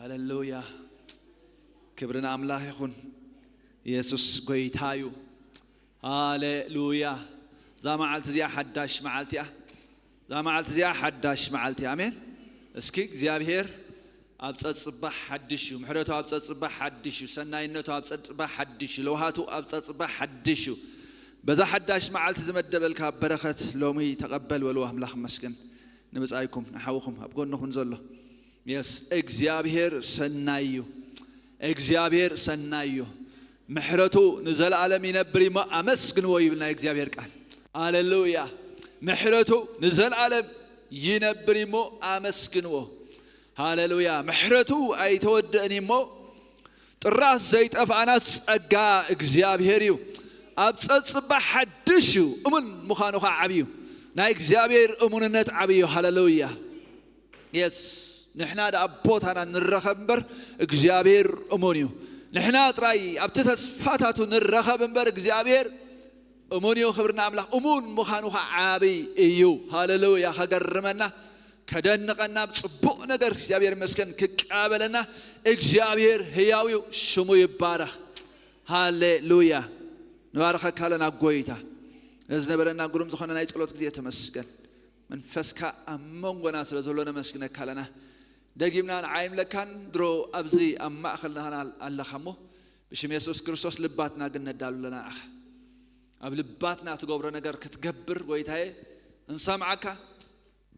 ሃሌሉያ። ክብሪ ንኣምላኽ ይኹን። ኢየሱስ ጎይታ እዩ። ሃሌሉያ። እዛ መዓልቲ እዚኣ ሓዳሽ መዓልቲ እያ። እዛ መዓልቲ እዚኣ ሓዳሽ መዓልቲ እያ። ኣሜን። እስኪ እግዚኣብሔር ኣብ ጸጽባሕ ሓድሽ እዩ። ምሕረቱ ኣብ ጸጽባሕ ሓድሽ እዩ። ሰናይነቱ ኣብ ጸጽባሕ ሓድሽ እዩ። ለውሃቱ ኣብ ጸጽባሕ ሓድሽ እዩ። በዛ ሓዳሽ መዓልቲ ዝመደበልካ በረኸት ሎሚ ተቐበል በልዎ። ኣምላኽ መስገን ንምጻይኩም ንሓውኹም ኣብ ጎንኹም ዘሎ የስ እግዚኣብሔር ሰናይ እዩ። እግዚኣብሔር ሰናይ እዩ። ምሕረቱ ንዘለኣለም ይነብር እሞ ኣመስግንዎ ይብል ናይ እግዚኣብሔር ቃል። ሃሌሉያ። ምሕረቱ ንዘለኣለም ይነብር እሞ ኣመስግንዎ። ሃሌሉያ። ምሕረቱ ኣይተወደእን እሞ ጥራስ ዘይጠፍኣና ጸጋ እግዚኣብሔር እዩ። ኣብ ጸጽባ ሓድሽ እዩ። እሙን ምዃኑ ኸዓ ዓብዩ። ናይ እግዚኣብሔር እሙንነት ዓብዩ። ሃሌሉያ። የስ ንሕና ደኣ ቦታና ንረኸብ እምበር እግዚኣብሔር እሙን እዩ። ንሕና ጥራይ ኣብቲ ተስፋታቱ ንረኸብ እምበር እግዚኣብሔር እሙን እዩ። ክብርና ኣምላኽ እሙን ምዃኑ ኸዓ ዓብይ እዩ። ሃሌሉያ። ከገርመና ከደንቐና ብጽቡቕ ነገር እግዚኣብሔር ይመስገን ክቀበለና እግዚኣብሔር ህያው እዩ። ሽሙ ይባረኽ። ሃሌሉያ። ንባረኸካ ኣለና ጎይታ ነዝነበረና ግሩም ዝኾነ ናይ ጸሎት ግዜ ተመስገን። መንፈስካ ኣብ መንጎና ስለ ዘሎ ነመስግነካ ኣለና። ደጊምና ንዓይ ምለካን ድሮ ኣብዚ ኣብ ማእኸል ናህና ኣለኻ እሞ ብሽም የሱስ ክርስቶስ ልባትና ግን ነዳሉ ኣለና ንዓኻ። ኣብ ልባትና ትገብሮ ነገር ክትገብር ጎይታየ እንሰምዓካ።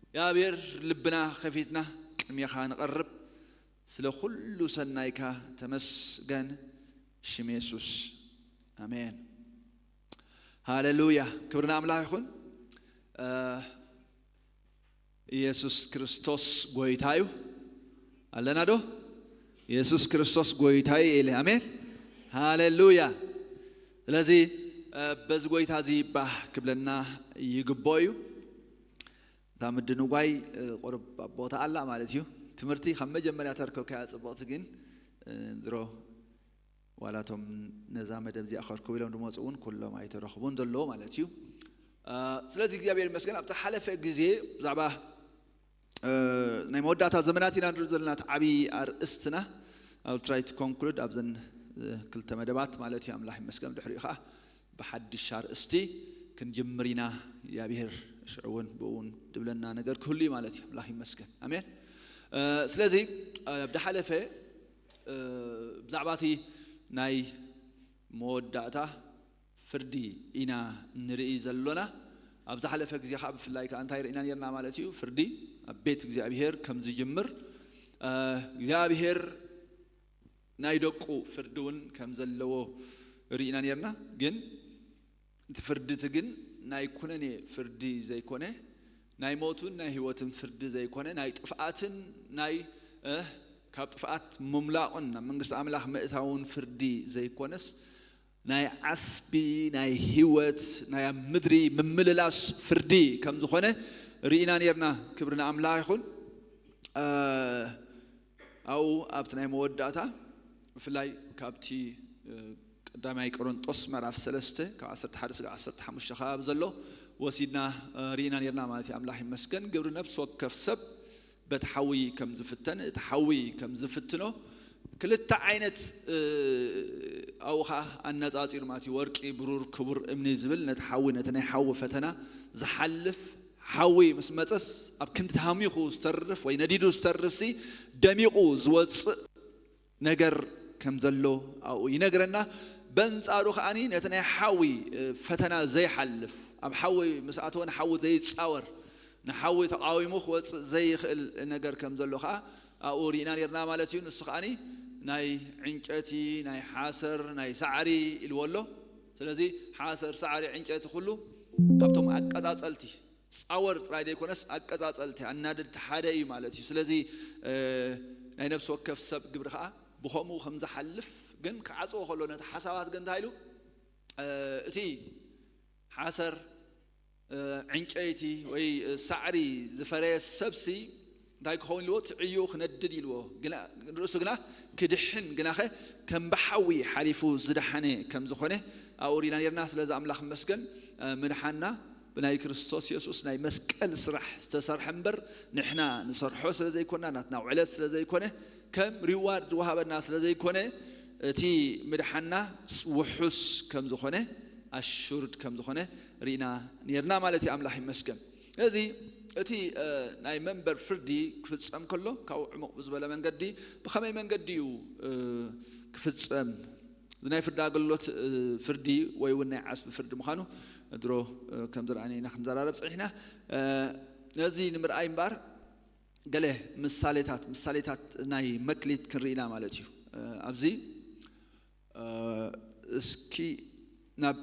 እግዚኣብሔር ልብና ከፊትና ቅድሜኻ ንቐርብ። ስለ ኩሉ ሰናይካ ተመስገን። ሽም የሱስ ኣሜን። ሃሌሉያ። ክብርና ኣምላኽ ይኹን። ኢየሱስ ክርስቶስ ጎይታ እዩ። ኣለና ዶ? ኢየሱስ ክርስቶስ ጎይታ እዩ ኢለ ኣሜን። ሃሌሉያ። ስለዚ በዚ ጎይታ እዚ ባህ ክብለና ይግቦ እዩ። እታ ምድንጓይ ቁርብ ኣብ ቦታ ኣላ ማለት እዩ። ትምህርቲ ካብ መጀመርያ ተርከብካያ ጽቡቕቲ ግን ድሮ ዋላ እቶም ነዛ መደብ እዚኣ ከርክቡ ኢሎም ዝመፁ እውን ኩሎም ኣይተረኽቡን ዘለዉ ማለት እዩ። ስለዚ እግዚኣብሔር ይመስገን ኣብቲ ሓለፈ ግዜ ብዛዕባ ናይ መወዳእታ ዘመናት ኢና ንርኢ ዘለና እቲ ዓብዪ ኣርእስትና። ኣብ try to conclude ኣብዘን ክልተ መደባት ማለት እዩ። ኣምላኽ ይመስገን ድሕሪኡ ከዓ ብሓድሽ ኣርእስቲ ክንጅምር ኢና። እግዚኣብሔር ሽዑ እውን ብእውን ድብለና ነገር ክህሉ እዩ ማለት እዩ። ኣምላኽ ይመስገን። ኣሜን። ስለዚ ኣብ ድሓለፈ ብዛዕባ እቲ ናይ መወዳእታ ፍርዲ ኢና ንርኢ ዘሎና። ኣብ ዝሓለፈ ግዜ ከዓ ብፍላይ ከዓ እንታይ ርኢና ነርና ማለት እዩ? ፍርዲ ኣብ ቤት እግዚኣብሔር ከም ዝጅምር እግዚኣብሔር ናይ ደቁ ፍርዲ እውን ከም ዘለዎ ርኢና ነርና። ግን እቲ ፍርዲ እቲ ግን ናይ ኩነኔ ፍርዲ ዘይኮነ፣ ናይ ሞትን ናይ ህይወትን ፍርዲ ዘይኮነ፣ ናይ ጥፍኣትን ናይ ካብ ጥፍኣት ምምላቕን ናብ መንግስቲ ኣምላኽ ምእታውን ፍርዲ ዘይኮነስ ናይ ዓስቢ ናይ ህይወት ናይ ኣብ ምድሪ ምምልላስ ፍርዲ ከም ዝኾነ ርኢና ነርና። ክብሪ ንኣምላኽ ይኹን። ኣብኡ ኣብቲ ናይ መወዳእታ ብፍላይ ካብቲ ቀዳማይ ቆሮንጦስ ምዕራፍ ሰለስተ ካብ ዓሰርተ ሓደ ስጋብ ዓሰርተ ሓሙሽተ ከባቢ ዘሎ ወሲድና ርኢና ነርና ማለት እዩ። ኣምላኽ ይመስገን። ግብሪ ነፍሲ ወከፍ ሰብ በቲ ሓዊ ከም ዝፍተን እቲ ሓዊ ከም ዝፍትኖ ክልተ ዓይነት ኣብኡ ከዓ ኣነፃፂሩ ማለት እዩ። ወርቂ፣ ብሩር፣ ክቡር እምኒ ዝብል ነቲ ሓዊ ነቲ ናይ ሓዊ ፈተና ዝሓልፍ ሓዊ ምስ መፀስ ኣብ ክንዲ ተሃሚኹ ዝተርፍ ወይ ነዲዱ ዝተርፍሲ ደሚቑ ዝወፅእ ነገር ከም ዘሎ ኣብኡ ይነግረና። በንፃሩ ከዓኒ ነቲ ናይ ሓዊ ፈተና ዘይሓልፍ ኣብ ሓዊ ምስ ኣተወ ንሓዊ ዘይፃወር ንሓዊ ተቃዊሙ ክወፅእ ዘይኽእል ነገር ከም ዘሎ ከዓ ኣብኡ ርኢና ነርና ማለት እዩ። ንሱ ከዓኒ ናይ ዕንጨቲ ናይ ሓሰር ናይ ሳዕሪ ኢልዎ ኣሎ። ስለዚ ሓሰር ሳዕሪ ዕንጨቲ ኩሉ ካብቶም ኣቀፃፀልቲ ፃወር ጥራይ ዘይኮነስ ኣቀፃፀልቲ ኣናደድቲ ሓደ እዩ ማለት እዩ። ስለዚ ናይ ነፍሲ ወከፍ ሰብ ግብሪ ከዓ ብከምኡ ከም ዝሓልፍ ግን ክዓፅዎ ከሎ ነቲ ሓሳባት ግን እንታይ ኢሉ እቲ ሓሰር ዕንጨይቲ ወይ ሳዕሪ ዝፈረየ ሰብሲ እንታይ ክኸውን ኢልዎ? ትዕዩ ክነድድ ኢልዎ። ንርእሱ ግና ክድሕን ግናኸ ከም ብሓዊ ሓሊፉ ዝደሓነ ከም ዝኾነ ኣብኡ ሪና ነርና። ስለዚ ኣምላኽ መስገን ምድሓና ብናይ ክርስቶስ የሱስ ናይ መስቀል ስራሕ ዝተሰርሐ እምበር ንሕና ንሰርሖ ስለ ዘይኮና ናትና ውዕለት ስለ ዘይኮነ ከም ሪዋርድ ዝወሃበና ስለ ዘይኮነ፣ እቲ ምድሓና ውሑስ ከም ዝኾነ፣ ኣሹርድ ከም ዝኾነ ርኢና ነርና ማለት እዩ። ኣምላኽ ይመስገን። ስለዚ እቲ ናይ መንበር ፍርዲ ክፍጸም ከሎ ካብኡ ዕሙቕ ብዝበለ መንገዲ፣ ብኸመይ መንገዲ እዩ ክፍጸም? ናይ ፍርዲ ኣገልግሎት ፍርዲ ወይ እውን ናይ ዓስቢ ፍርዲ ምዃኑ ድሮ ከም ዝረኣና ኢና ክንዘራረብ ጸኒሕና። ነዚ ንምርኣይ እምበኣር ገለ ምሳሌታት ምሳሌታት ናይ መክሊት ክንርኢ ኢና ማለት እዩ። ኣብዚ እስኪ ናብ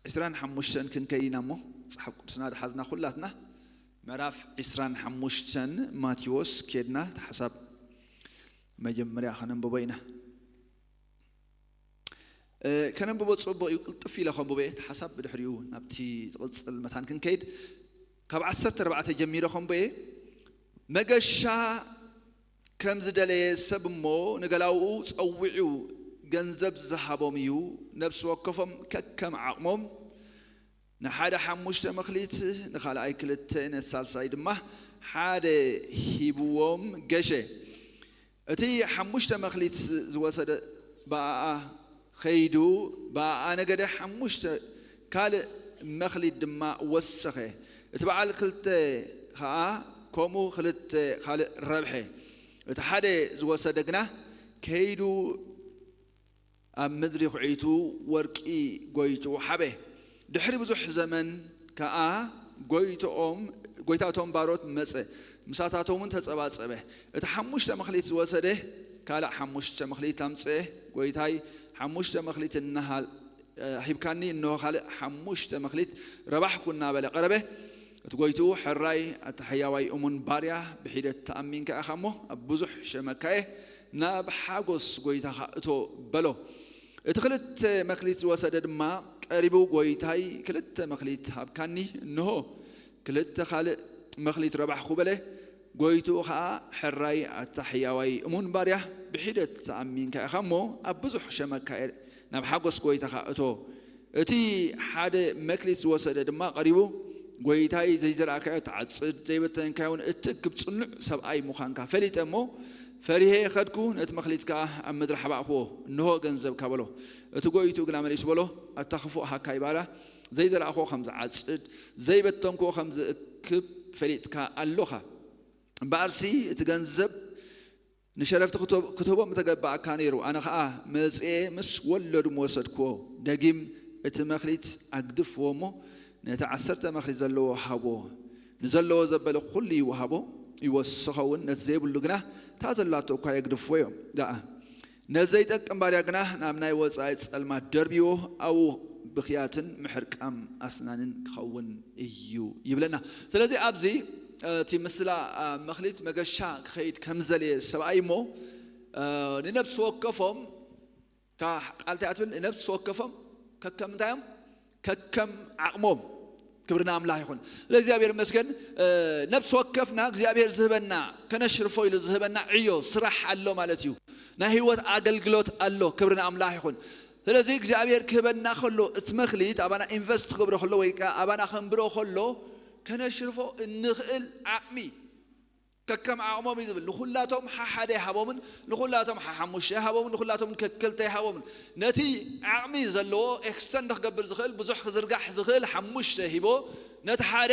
ዕስራን ሓሙሽተን ክንከይድ ኢና እሞ፣ መጽሓፍ ቅዱስና ዝሓዝና ኩላትና ምዕራፍ ዕስራን ሓሙሽተን ማቴዎስ ኬድና፣ እቲ ሓሳብ መጀመርያ ከነንብቦ ኢና። ከነንብቦ ጽቡቕ እዩ። ቅልጥፍ ኢለ ከንብቦ እየ። እቲ ሓሳብ ብድሕሪኡ ናብቲ ዝቕጽል መታን ክንከይድ፣ ካብ ዓሰርተ ኣርባዕተ ጀሚረ ከንብቦ እየ። መገሻ ከም ዝደለየ ሰብ እሞ፣ ንገላውኡ ጸዊዑ ገንዘብ ዝሃቦም እዩ። ነፍሲ ወከፎም ከከም ዓቕሞም፣ ንሓደ ሓሙሽተ መኽሊት፣ ንኻልኣይ ክልተ፣ ነቲ ሳልሳይ ድማ ሓደ ሂብዎም ገሸ። እቲ ሓሙሽተ መኽሊት ዝወሰደ ብኣኣ ኸይዱ፣ ብኣኣ ነገደ፣ ሓሙሽተ ካልእ መኽሊት ድማ ወሰኸ። እቲ በዓል ክልተ ኸኣ ከምኡ ክልተ ካልእ ረብሐ። እቲ ሓደ ዝወሰደ ግና ከይዱ ኣብ ምድሪ ኹዒቱ ወርቂ ጎይቱ ሓበ። ድሕሪ ብዙሕ ዘመን ከኣ ጎይትኦም፣ ጎይታ እቶም ባሮት መጸ፣ ምሳታቶም እውን ተጸባጸበ። እቲ ሓሙሽተ መኽሊት ዝወሰደ ካልእ ሓሙሽተ መኽሊት ኣምጽአ፣ ጎይታይ፣ ሓሙሽተ መኽሊት እናሃል-፣ እ፣ ሂብካኒ፣ እንሆ ካልእ ሓሙሽተ መኽሊት ረባሕኩ እናበለ ቀረበ። እቲ ጎይትኡ፣ ሕራይ ኣታ ሕያዋይ እሙን ባርያ፣ ብሒደት ተኣሚንካ ኢኻ እሞ ኣብ ብዙሕ ሸመካየ፣ ናብ ሓጎስ ጎይታኻ እቶ በሎ። እቲ ክልተ መክሊት ዝወሰደ ድማ ቀሪቡ፣ ጎይታይ፣ ክልተ መክሊት ሃብካኒ፣ እንሆ ክልተ ካልእ መክሊት ረባሕኩ በለ። ጎይትኡ ኸኣ፣ ሕራይ ኣታ ሕያዋይ እሙን ባርያ፣ ብሒደት ተኣሚንካ ኢኻ እሞ ኣብ ብዙሕ ሸመካየ፣ ናብ ሓጎስ ጎይታኻ እቶ። እቲ ሓደ መክሊት ዝወሰደ ድማ ቀሪቡ፣ ጎይታይ፣ ዘይዘራእካዮ ትዓጽድ፣ ዘይበተንካዮ እውን እትእክብ ጽኑዕ ሰብኣይ ምዃንካ ፈሊጠ እሞ፣ ፈሪሄ ኸድኩ፣ ነቲ መክሊት ከኣ ኣብ ምድሪ ሓባእክዎ፣ እንሆ ገንዘብካ በሎ። እቲ ጎይትኡ ግና መሊሱ በሎ፣ ኣታ ኽፉእ ሃካይ ባርያ፣ ዘይዘራእክዎ ከም ዝዓጽድ፣ ዘይበተንክዎ ከም ዝእክብ ፈሊጥካ ኣሎኻ። እምበኣርሲ እቲ ገንዘብ ንሸረፍቲ ክትህቦ-፣ ክትህቦ ምተገባእካ ነይሩ። ኣነ ኸኣ መጺኤ ምስ ወለዱ ምወሰድክዎ። ደጊም እቲ መኽሊት ኣግድፍዎ እሞ ነቲ ዓሰርተ መኽሊት ዘለዎ ሃቦ። ንዘለዎ ዘበለ ኩሉ ይወሃቦ፣ ይወስኸ እውን፣ ነቲ ዘይብሉ ግና እታ ዘላቶ እኳ የግድፍዎ እዮም ደኣ። ነዚ ዘይጠቅም ባርያ ግና ናብ ናይ ወጻኢ ጸልማት ደርብይዎ፣ ኣብኡ ብኽያትን ምሕርቃም ኣስናንን ክኸውን እዩ ይብለና። ስለዚ ኣብዚ እቲ ምስላ መኽሊት መገሻ ክኸይድ ከም ዘልየ ሰብኣይ እሞ፣ ንነብሲ ወከፎም፣ እታ ቃል እንታይ እያ ትብል? ንነብሲ ወከፎም ከከም እንታይ እዮም? ከከም ዓቕሞም። ክብሪ ንኣምላኽ ይኹን። ለእግዚኣብሔር ይመስገን። ነብሲ ወከፍና እግዚኣብሔር ዝህበና፣ ከነሽርፎ ኢሉ ዝህበና ዕዮ ስራሕ ኣሎ ማለት እዩ። ናይ ህይወት ኣገልግሎት ኣሎ። ክብሪ ንኣምላኽ ይኹን። ስለዚ እግዚኣብሔር ክህበና ከሎ፣ እቲ መኽሊት ኣባና ኢንቨስት ክገብሮ ከሎ ወይ ከኣ ኣባና ከንብሮ ከሎ፣ ከነሽርፎ እንኽእል ዓቕሚ፣ ከከም ዓቕሞም እዩ ዝብል። ንኹላቶም ሓሓደ ይሃቦምን፣ ንኹላቶም ሓሓሙሽተ ይሃቦምን፣ ንኹላቶም ከክልተ ይሃቦምን። ነቲ ዓቕሚ ዘለዎ ኤክስተንድ ክገብር ዝኽእል፣ ብዙሕ ክዝርጋሕ ዝኽእል ሓሙሽተ ሂቦ፣ ነቲ ሓደ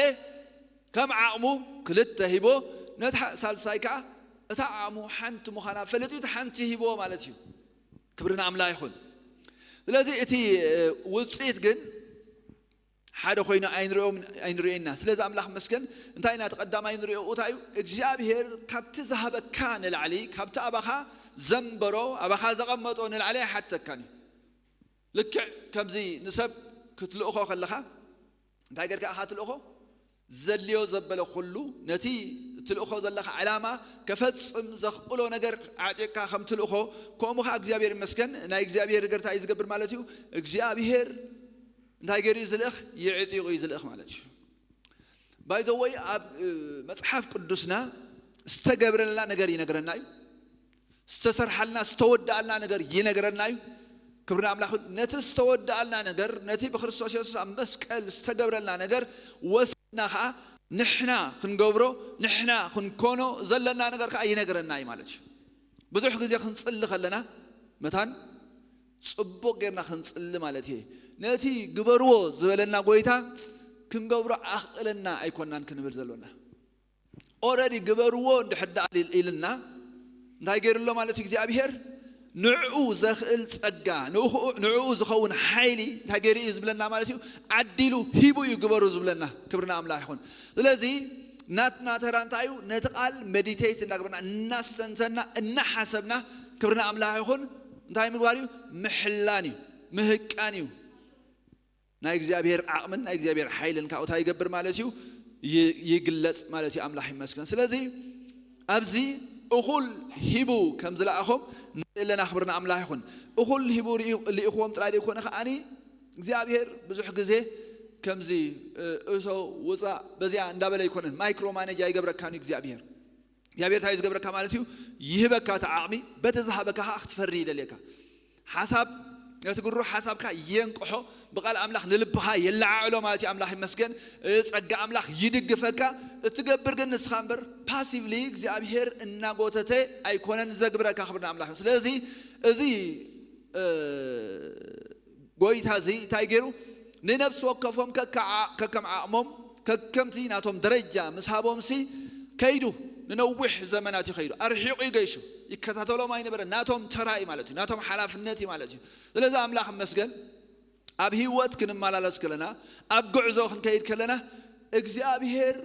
ከም ዓቕሙ ክልተ ሂቦ፣ ነቲ ሓ-፣ ሳልሳይ ከኣ እታ ዓቕሙ ሓንቲ ምዃና ፈለጡ፣ እቲ ሓንቲ ሂቦ ማለት እዩ። ክብሪ ንኣምላኽ ይኹን። ስለዚ እቲ፣ እ፣ ውጽኢት ግን ሓደ ኮይኑ ኣይንሪኦም-፣ ኣይንሪኦና። ስለዚ ኣምላኽ መስገን፣ እንታይ ኢና እቲ ቀዳማይ ንሪኦ? እንታይ እዩ? እግዚኣብሔር ካብቲ ዝሃበካ ንላዕሊ፣ ካብቲ ኣባኻ ዘንበሮ፣ ኣባኻ ዘቐመጦ ንላዕሊ ኣይሓተካን እዩ። ልክዕ ከምዚ ንሰብ ክትልእኾ ከለኻ፣ እንታይ ጌርካ ኢኻ ትልእኾ? ዘድልዮ ዘበለ ኩሉ፣ ነቲ ትልእኾ ዘለኻ ዕላማ ከፈጽም ዘኽእሎ ነገር ኣዕጢቕካ ከም ትልእኾ፣ ከምኡ ኸዓ እግዚኣብሔር ይመስገን፣ ናይ እግዚኣብሔር ነገር እንታይ እዩ ዝገብር ማለት እዩ? እግዚኣብሔር እንታይ ገይሩ እዩ ዝልእኽ? የዕጢቑ እዩ ዝልእኽ ማለት እዩ። ባይ ዘ ወይ፣ ኣብ፣ እ፣ መጽሓፍ ቅዱስና ዝተገብረልና ነገር ይነግረና እዩ። ዝተሰርሓልና፣ ዝተወደኣልና ነገር ይነግረና እዩ። ክብሪ ንኣምላኽ። ነቲ ዝተወደኣልና ነገር፣ ነቲ ብክርስቶስ የሱስ ኣብ መስቀል ዝተገብረልና ነገር ወሲድና ኸዓ ንሕና ክንገብሮ፣ ንሕና ክንኮኖ ዘለና ነገር ከዓ ይነግረና እዩ ማለት እዩ። ብዙሕ ግዜ ክንጽሊ ከለና መታን ጽቡቕ ጌርና ክንጽሊ ማለት እዩ። ነቲ ግበርዎ ዝበለና ጎይታ ክንገብሮ ኣኽእለና ኣይኮናን ክንብል ዘሎና። ኦረዲ ግበርዎ እንድሕር ደኣ ኢልና፣ እንታይ ገይሩ ኣሎ ማለት እዩ እግዚኣብሄር? ንዕኡ ዘኽእል ጸጋ፣ ንኡ- ንዕኡ ዝኸውን ሓይሊ እንታይ ገይሩ እዩ ዝብለና ማለት እዩ? ዓዲሉ ሂቡ እዩ ግበሩ ዝብለና። ክብርና ኣምላኽ ይኹን። ስለዚ ናትና ተራ እንታይ እዩ? ነቲ ቃል ሜዲቴት እንዳግበርና፣ እናስተንተና፣ እናሓሰብና፣ ክብርና ኣምላኽ ይኹን፣ እንታይ ምግባር እዩ? ምሕላን እዩ፣ ምህቃን እዩ። ናይ እግዚኣብሔር ዓቕምን ናይ እግዚኣብሔር ሓይልን ካብኡ እንታይ ይገብር ማለት እዩ? ይ- ይግለጽ ማለት እዩ። ኣምላኽ ይመስገን። ስለዚ ኣብዚ እኹል ሂቡ ከም ዝለኣኾም ንርኢ ኣለና። ክብርና ኣምላኽ ይኹን። እኹል ሂቡ ርኢ- ልኢኽዎም ጥራይ ዘይኮነ ከዓኒ እግዚኣብሔር ብዙሕ ግዜ ከምዚ እ፣ እቶ ውፃእ በዚኣ እንዳበለ ኣይኮነን። ማይክሮ ማኔጅ ኣይገብረካን እዩ እግዚኣብሔር። እግዚኣብሔር እንታይ እዩ ዝገብረካ ማለት እዩ? ይህበካ እቲ ዓቕሚ፣ በቲ ዝሃበካ ከዓ ክትፈሪ ይደልየካ። ሓሳብ ነቲ ግሩህ ሓሳብካ የንቅሖ፣ ብቃል ኣምላኽ ንልብኻ የለዓዕሎ ማለት እዩ። ኣምላኽ ይመስገን። እ፣ ጸጋ ኣምላኽ ይድግፈካ። እትገብር ግን ንስኻ እምበር፣ ፓሲቭሊ እግዚኣብሔር እናጎተተ ኣይኮነን ዘግብረካ። ክብርና ኣምላኽ እዩ። ስለዚ እዚ እ፣ ጎይታ እዚ እንታይ ገይሩ? ንነፍሲ ወከፎም ከከዓ- ከከም ዓቕሞም፣ ከከምቲ ናቶም ደረጃ ምስ ሃቦምሲ ከይዱ። ንነዊሕ ዘመናት እዩ ከይዱ። ኣርሒቑ እዩ ገይሹ። ይከታተሎም ኣይነበረ። ናቶም ተራ እዩ ማለት እዩ። ናቶም ሓላፍነት እዩ ማለት እዩ። ስለዚ ኣምላኽ መስገን። ኣብ ህይወት ክንመላለስ ከለና፣ ኣብ ጉዕዞ ክንከይድ ከለና፣ እግዚኣብሔር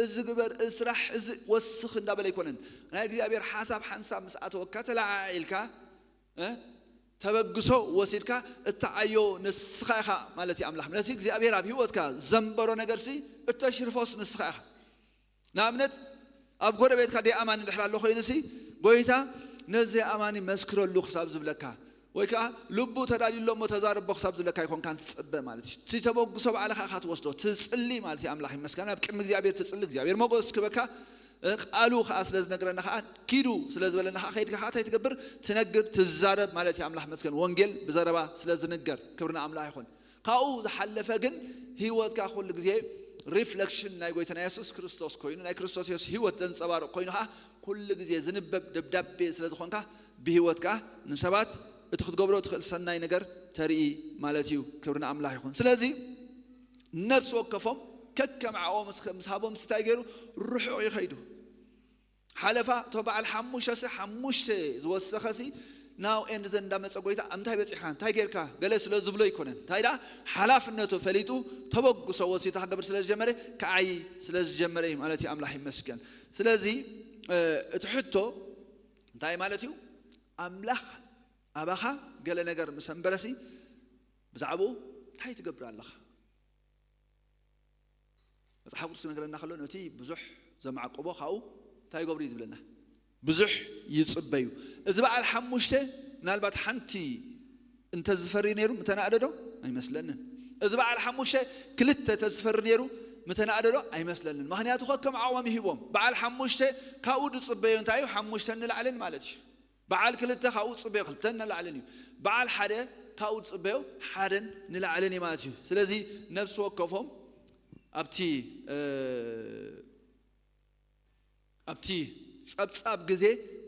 እዚ ግበር፣ እዚ ስራሕ፣ እዚ ወስኽ እንዳበለ ኣይኮነን። ናይ እግዚኣብሔር ሓሳብ ሓንሳብ ምስ ኣተወካ ተለዓዒልካ፣ እ? ተበግሶ ወሲድካ እትዓዮ ንስኻ ኢኻ ማለት እዩ። ኣምላኽ ነቲ እግዚኣብሔር ኣብ ህይወትካ ዘንበሮ ነገርሲ እተሽርፎስ ንስኻ ኢኻ። ንኣብነት ኣብ ጎረቤትካ ደይኣማኒ እንድሕር ኣሎ ኮይኑሲ፣ ጎይታ ነዚ ኣማኒ መስክረሉ ክሳብ ዝብለካ፣ ወይ ከዓ ልቡ ተዳልዩሎ እሞ ተዛረቦ ክሳብ ዝብለካ ኣይኮንካን ትጽበ ማለት እዩ። እቲ ተበግሶ ባዕልኻ ኢኻ ትወስዶ፣ ትጽሊ ማለት እዩ። ኣምላኽ ይመስገን። ኣብ ቅድሚ እግዚኣብሔር ትጽሊ፣ እግዚኣብሔር ሞገስ ክበካ፣ እ፣ ቃሉ ከዓ ስለ ዝነግረና ከዓ፣ ኪዱ ስለ ዝበለና ከዓ ከይድካ ከዓ እንታይ ትገብር? ትነግር፣ ትዛረብ ማለት እዩ። ኣምላኽ መስገን። ወንጌል ብዘረባ ስለ ዝንገር ክብሪ ንኣምላኽ ይኹን። ካብኡ ዝሓለፈ ግን ህይወትካ ኩሉ ግዜ ሪፍሌክሽን ናይ ጎይታና የሱስ ክርስቶስ ኮይኑ፣ ናይ ክርስቶስ የሱስ ህይወት ዘንጸባርቕ ኮይኑ ከዓ ኩሉ ግዜ ዝንበብ ደብዳቤ ስለ ዝኾንካ፣ ብህይወትካ ንሰባት እቲ ክትገብሮ ትኽእል ሰናይ ነገር ተርኢ ማለት እዩ። ክብሪ ንኣምላኽ ይኹን። ስለዚ ነፍሲ ወከፎም ከከም ዓቕሞም ምስ ምስ ሃቦም እንታይ ገይሩ? ርሑቕ ይኸይዱ። ሓለፋ እቶ በዓል ሓሙሽተ ሲ ሓሙሽተ ዝወሰኸ ሲ ናው ኤንድ ዘን እንዳመፀ ጎይታ እንታይ በፂሕካ እንታይ ጌርካ ገለ ስለ ዝብሎ ኣይኮነን። እንታይ ደኣ ሓላፍነቱ ፈሊጡ ተበግሶ ወሲዱ ክገብር ስለ ዝጀመረ ክዓይ ስለ ዝጀመረ እዩ ማለት እዩ። ኣምላኽ ይመስገን። ስለዚ እ፣ እቲ ሕቶ እንታይ ማለት እዩ? ኣምላኽ ኣባኻ ገለ ነገር ምስ ኣንበረሲ ብዛዕባኡ እንታይ ትገብር ኣለኻ? መጽሓፍ ቅዱስ ክነግረና ከሎ ነቲ ብዙሕ ዘማዕቆቦ ካብኡ እንታይ ይገብሩ እዩ ዝብለና? ብዙሕ ይጽበዩ። እዚ በዓል ሓሙሽተ ምናልባት ሓንቲ እንተዝፈሪ ነይሩ ምተናእደዶ? ኣይመስለንን። እዚ በዓል ሓሙሽተ ክልተ ተዝፈሪ ነይሩ ምተናእደዶ? ኣይመስለንን። ምኽንያቱ ከከም ዓቕሞም ይህቦም። በዓል ሓሙሽተ ካብኡ ዝጽበዮ እንታይ እዩ? ሓሙሽተ ንላዕልን ማለት እዩ። በዓል ክልተ ካብኡ ዝጽበዮ ክልተን ንላዕልን እዩ። በዓል ሓደ ካብኡ ዝጽበዮ ሓደን ንላዕልን እዩ ማለት እዩ። ስለዚ ነፍሲ ወከፎም ኣብቲ እ፣ ኣብቲ ጸብጻብ ግዜ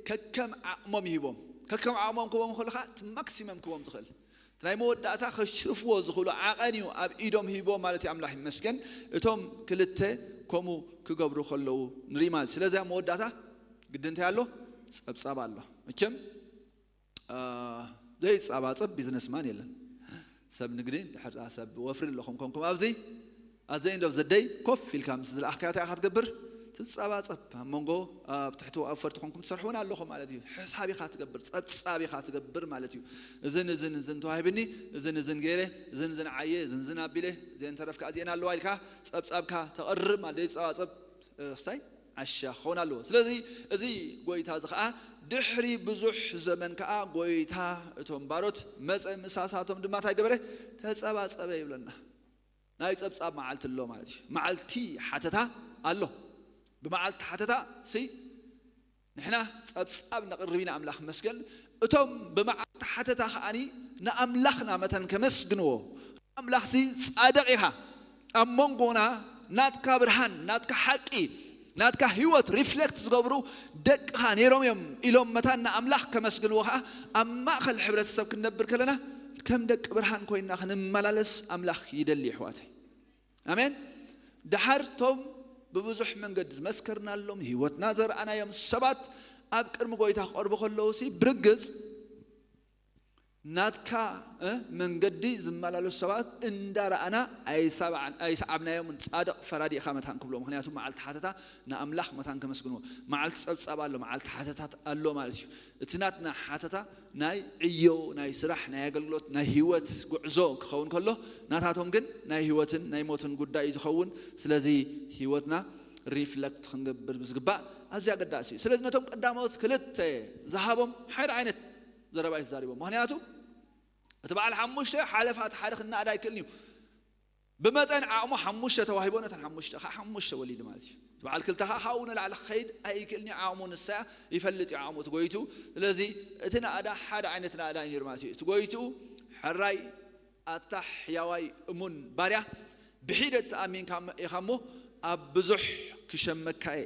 ከከም ዓቕሞም ይህቦም። ከከም ዓቕሞም ክቦም ከለኻ እቲ ማክሲመም ክቦም ትኽእል። እቲ ናይ መወዳእታ ከሽርፍዎ ዝኽእሉ ዓቐን እዩ ኣብ ኢዶም ሂቦም ማለት እዩ። ኣምላኽ ይመስገን። እቶም ክልተ ከምኡ ክገብሩ ከለዉ ንርኢ ማለት እዩ። ስለዚ ኣብ መወዳእታ ግዲ እንታይ ኣሎ? ጸብጻብ ኣሎ። መቸም አ፣ ዘይጸባጸብ ቢዝነስማን የለን። ሰብ ንግዲ፣ ድሕር ሰብ ወፍሪ ኣለኹም ኮንኩም ኣብዚ፣ at the end of the day ኮፍ ኢልካ ምስ ዝለኣኽካዮ እንታይ ኢኻ ትገብር? ትጸባጸብ። ኣብ መንጎ ኣብ ትሕቲ ኣውፈርቲ ኮንኩም ትሰርሑ እውን ኣለኹም ማለት እዩ። ሕሳብ ኢኻ ትገብር፣ ጸብጻብ ኢኻ ትገብር ማለት እዩ። እዝን እዝን እዝን ተዋሂብኒ፣ እዝን እዝን ገይረ፣ እዝን እዝን ዓየ፣ እዝን እዝን ኣቢለ፣ እዚአን ተረፍካ እዚአን ኣለዋ ኢልካ ጸብጻብካ ተቕርብ ማለት ዘይጸባጸብ ክስታይ ዓሻ ክኸውን ኣለዎ። ስለዚ እዚ ጎይታ እዚ ከዓ ድሕሪ ብዙሕ ዘመን ከዓ ጎይታ እቶም ባሮት መፀ፣ ምሳሳቶም ድማ እንታይ ገበረ? ተፀባፀበ ይብለና። ናይ ፀብፃብ መዓልቲ ኣሎ ማለት እዩ። መዓልቲ ሓተታ ኣሎ። ብመዓልቲ ሓተታ ሲ ንሕና ፀብፃብ ነቕርብ ኢና፣ ኣምላኽ መስገን። እቶም ብመዓልቲ ሓተታ ከዓኒ ንኣምላኽና መተን ከመስግንዎ፣ ኣምላኽሲ ጻድቕ ኢኻ፣ ኣብ መንጎና ናትካ ብርሃን፣ ናትካ ሓቂ፣ ናትካ ህይወት ሪፍሌክት ዝገብሩ ደቅኻ ነይሮም እዮም ኢሎም መታን ንኣምላኽ ከመስግንዎ ኸዓ፣ ኣብ ማእኸል ሕብረተሰብ ክንነብር ከለና ከም ደቂ ብርሃን ኮይንና ክንመላለስ ኣምላኽ ይደሊ፣ ኣሕዋተይ። ኣሜን። ደሓር ቶም ብብዙሕ መንገዲ ዝመስከርናሎም፣ ህይወትና ዘርኣናዮም ሰባት ኣብ ቅድሚ ጎይታ ክቐርቡ ከለዉ ሲ፣ ብርግጽ ናትካ መንገዲ ዝመላለሱ ሰባት እንዳረኣና ኣይሰዓብናዮምን። ጻድቕ ፈራዲ ኢኻ መታን ክብሎ፣ ምኽንያቱ መዓልቲ ሓተታ ንኣምላኽ መታን ከመስግንዎ። መዓልቲ ጸብጻብ ኣሎ፣ መዓልቲ ሓተታት ኣሎ ማለት እዩ። እቲ ናትና ሓተታ ናይ ዕዮ፣ ናይ ስራሕ፣ ናይ ኣገልግሎት፣ ናይ ህይወት ጉዕዞ ክኸውን ከሎ፣ ናታቶም ግን ናይ ህይወትን ናይ ሞትን ጉዳይ እዩ ዝኸውን። ስለዚ ህይወትና ሪፍለክት ክንገብር ብዝግባእ ኣዝዩ ኣገዳሲ እዩ። ስለዚ ነቶም ቀዳሞት ክልተ ዝሃቦም ሓደ ዓይነት ዘረባ እዩ ተዛሪቦም። ምኽንያቱ እቲ በዓል ሓሙሽተ ሓለፋ እቲ ሓደ ክናኣድ ኣይክእልን እዩ። ብመጠን ዓቕሙ ሓሙሽተ ተዋሂቦ፣ ነተን ሓሙሽተ ከዓ ሓሙሽተ ወሊዱ ማለት እዩ። እቲ በዓል ክልተ ከዓ ካብኡ ንላዕሊ ክኸይድ ኣይክእልን እዩ። ዓቕሙ ንሳ ይፈልጥ እዩ፣ ዓቕሙ እቲ ጎይቱ። ስለዚ እቲ ናእዳ ሓደ ዓይነት ናእዳ እዩ ነይሩ ማለት እዩ። እቲ ጎይቱ ሕራይ ኣታ ሕያዋይ እሙን ባርያ፣ ብሒደት ተኣሚንካ ኢኻ እሞ ኣብ ብዙሕ ክሸመካ እየ፣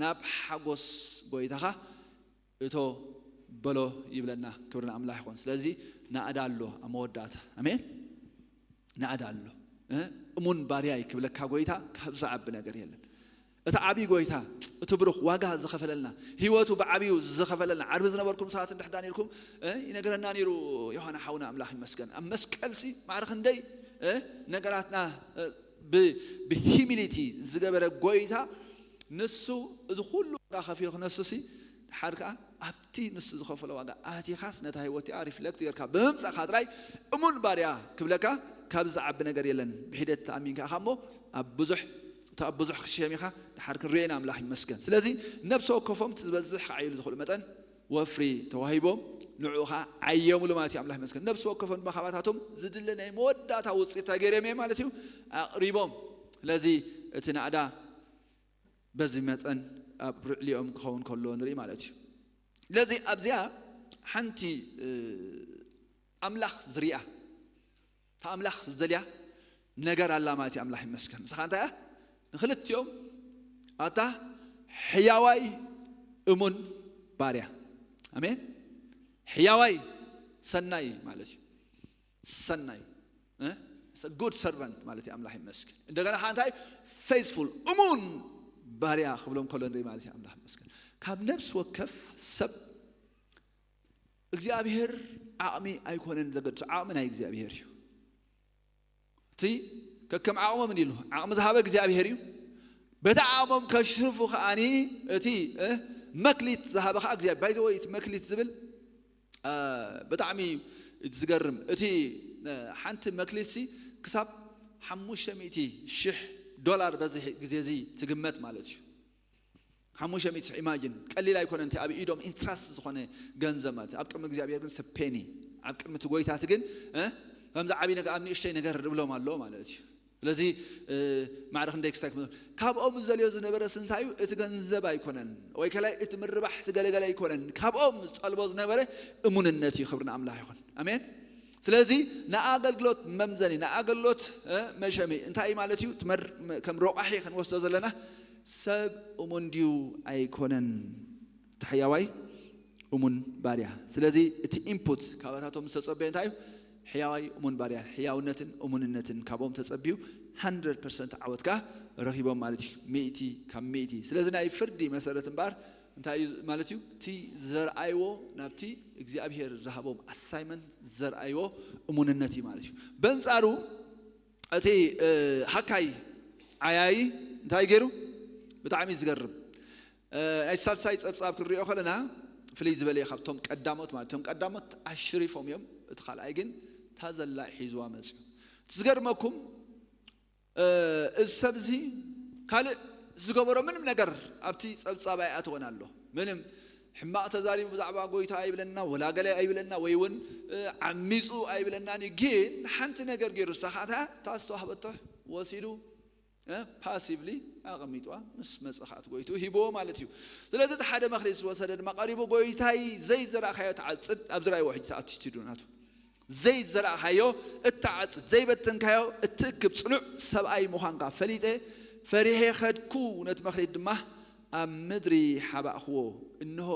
ናብ ሓጎስ ጎይታኻ እቶ በሎ ይብለና። ክብሪ ንኣምላኽ ይኹን። ስለዚ ናእዳ ኣሎ ኣብ መወዳእታ። ኣሜን። ናእዳ ኣሎ። እ? እሙን ባርያይ ክብለካ ጎይታ ካብ ዝዓቢ ነገር የለን። እቲ ዓብዪ ጎይታ፣ እቲ ብሩኽ ዋጋ ዝኸፈለልና፣ ህይወቱ ብዓብዩ ዝኸፈለልና፣ ዓርቢ ዝነበርኩም ሰባት እንድሕዳ ነይርኩም፣ እ? ይነግረና ነይሩ ዮሃና ሓውና፣ ኣምላኽ ይመስገን። ኣብ መስቀልሲ ማዕረ ክንደይ፣ እ? ነገራትና፣ እ፣ ብ-፣ ብሂሚሊቲ ዝገበረ ጎይታ፣ ንሱ እዚ ኩሉ ዋጋ ከፊሉ ክነሱሲ፣ ድሓር ከኣ ኣብቲ ንሱ ዝኸፈሎ ዋጋ ኣቲኻስ ነታ ህይወት እቲኣ ሪፍለክት ጌርካ ብምምጻእካ ጥራይ እሙን ባርያ ክብለካ ካብ ዝዓቢ ነገር የለን። ብሒደት ተኣሚንካ ኢኻ እሞ ኣብ ብዙሕ፣ እቲ ኣብ ብዙሕ ክትሸም ኢኻ። ድሓር ክንሪኦ ኢና፣ ኣምላኽ ይመስገን። ስለዚ ነብሲ ወከፎም እቲ ዝበዝሕ ክዓይሉ ዝኽእሉ መጠን ወፍሪ ተዋሂቦም፣ ንዕኡ ኸዓ ዓየሙሉ ማለት እዩ። ኣምላኽ ይመስገን። ነብሲ ወከፎም ድማ ካባታቶም ዝድለ ናይ መወዳእታ ውፅኢት እንታይ ገይሮም እዮም ማለት እዩ? ኣቕሪቦም። ስለዚ እቲ ናእዳ በዚ መጠን ኣብ ርዕሊኦም ክኸውን ከሎ ንርኢ ማለት እዩ። ስለዚ ኣብዚኣ ሓንቲ፣ እ፣ ኣምላኽ ዝሪኣ፣ እታ ኣምላኽ ዝደልያ ነገር ኣላ ማለት እዩ። ኣምላኽ ይመስገን። ንስኻ እንታይ እያ? ንክልቲኦም ኣታ ሕያዋይ እሙን ባርያ። ኣሜን። ሕያዋይ ሰናይ ማለት እዩ። ሰናይ፣ እ? ጉድ ሰርቫንት ማለት እዩ። ኣምላኽ ይመስገን። እንደገና ከዓ እንታይ? ፌይስፉል፣ እሙን ባርያ ክብሎም ከሎ ንርኢ ማለት እዩ። ኣምላኽ ይመስገን። ካብ ነፍሲ ወከፍ ሰብ እግዚኣብሔር ዓቕሚ ኣይኮነን ዘገድሶ፣ ዓቕሚ ናይ እግዚኣብሔር እዩ። እቲ ከከም ዓቕሞም ኢሉ ዓቕሚ ዝሃበ እግዚኣብሔር እዩ። በቲ ዓቕሞም ከሽርፉ ከዓኒ እቲ፣ እ፣ መክሊት ዝሃበ ከዓ እግዚኣብሔር። ባይ ዘ ወይ፣ እቲ መክሊት ዝብል፣ እ፣ ብጣዕሚ እዩ ዝገርም። እቲ፣ እ፣ ሓንቲ መክሊት ሲ ክሳብ ሓሙሽተ ሚእቲ ሺሕ ዶላር በዚ ግዜ እዚ ትግመት ማለት እዩ። ሓሙሽተ ሚእቲ ሺሕ፣ ኢማጂን፣ ቀሊል ኣይኮነን። እቲ ኣብ ኢዶም ኢንትረስት ዝኾነ ገንዘብ ማለት እዩ። ኣብ ቅድሚ እግዚኣብሔር ግን ሰብ ፔኒ፣ ኣብ ቅድሚ እቲ ጎይታ እቲ ግን፣ እ፣ ከምዚ ዓብዪ ነገር ኣብ ንእሽተይ ነገር ዝብሎም ኣሎ ማለት እዩ። ስለዚ፣ እ፣ ማዕረ ክንደይ ክስታይ ክመ-፣ ካብኦም ዝደልዮ ዝነበረ ሲ እንታይ እዩ? እቲ ገንዘብ ኣይኮነን፣ ወይ ከላይ እቲ ምርባሕ፣ እቲ ገለገለ ኣይኮነን። ካብኦም ዝጠልቦ ዝነበረ እሙንነት እዩ። ክብሪ ንኣምላኽ ይኹን። ኣሜን። ስለዚ ንኣገልግሎት መምዘኒ፣ ንኣገልግሎት፣ እ፣ መሸሚ እንታይ ማለት እዩ? ትመር-፣ ከም ረቋሒ ክንወስዶ ዘለና፣ ሰብ እሙን ድዩ ኣይኮነን? እቲ ሕያዋይ እሙን ባርያ። ስለዚ እቲ ኢንፑት ካባታቶም ዝተጸበየ እንታይ እዩ? ሕያዋይ እሙን ባርያ። ሕያውነትን እሙንነትን ካብኦም ተጸብዩ፣ ሃንድረድ ፐርሰንት ዓወት ከኣ ረኺቦም ማለት እዩ። ሚእቲ ካብ ሚእቲ። ስለዚ ናይ ፍርዲ መሰረት እምበኣር እንታይ እዩ ማለት እዩ? እቲ ዘርኣይዎ፣ ናብቲ እግዚኣብሔር ዝሃቦም ኣሳይመንት ዘርኣይዎ እሙንነት እዩ ማለት እዩ። በንጻሩ እቲ፣ እ፣ ሃካይ ዓያዪ እንታይ ገይሩ? ብጣዕሚ ዝገርም። እ፣ ናይ ሳልሳይ ጸብጻብ ክንሪኦ ከለና ፍልይ ዝበለ እዩ ካብቶም ቀዳሞት ማለት። እቶም ቀዳሞት ኣሽሪፎም እዮም፣ እቲ ካልኣይ ግን እታ ዘላ ሒዝዋ መጽዩ። እቲ ዝገርመኩም፣ እ፣ እዚ ሰብ እዚ ካልእ ዝገበሮ ምንም ነገር ኣብቲ ጸብጻብ ኣይኣተወን ኣሎ። ምንም ሕማቕ ተዛሪቡ ብዛዕባ ጎይታ ኣይብለና፣ ወላ ገለ ኣይብለና፣ ወይ እውን፣ እ፣ ዓሚጹ ኣይብለናን እዩ። ግን ሓንቲ ነገር ገይሩ፣ ንሳ ኸኣ እታ፣ እታ ዝተዋህበቶ ወሲዱ፣ እ፣ ፓሲቭሊ ኣቐሚጥዋ፣ ምስ መጸ ኸኣ እቲ ጎይትኡ ሂብዎ ማለት እዩ። ስለዚ እቲ ሓደ መክሊት ዝወሰደ ድማ ቀሪቡ፣ "ጎይታይ፣ ዘይዘራእካዮ ትዓጽድ" ኣብ ዝረኣይዎ ሕጂ እቲ ኣቲቲዩዱ ናቱ። ዘይዘራእካዮ እትዓጽድ፣ ዘይበተንካዮ እትእክብ ጽኑዕ ሰብኣይ ምዃንካ ፈሊጠ፣ ፈሪሄ ኸድኩ፣ ነቲ መኽሊት ድማ ኣብ ምድሪ ሓባእኽዎ፣ እንሆ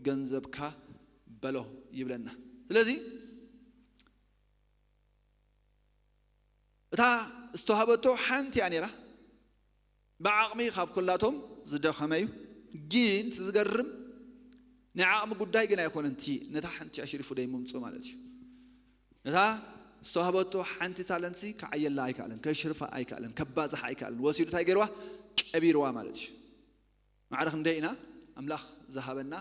ገንዘብካ በሎ ይብለና። ስለዚ እታ ዝተዋህበቶ ሓንቲ እያ ነይራ። ብዓቕሚ ካብ ኩላቶም ዝደኸመ እዩ። ግን እቲ ዝገርም ናይ ዓቕሚ ጉዳይ ግን ኣይኮነን። እቲ ነታ ሓንቲ ኣሽሪፉ ደይ ምምፁ ማለት እዩ። ነታ ዝተዋህበቶ ሓንቲ ታለንትሲ ክዓየላ ኣይከኣለን፣ ከሽርፋ ኣይከኣለን፣ ከባዝሓ ኣይከኣለን። ወሲዱ እንታይ ገይርዋ? ቀቢርዋ ማለት እዩ። ማዕረ ክንደይ ኢና ኣምላኽ ዝሃበና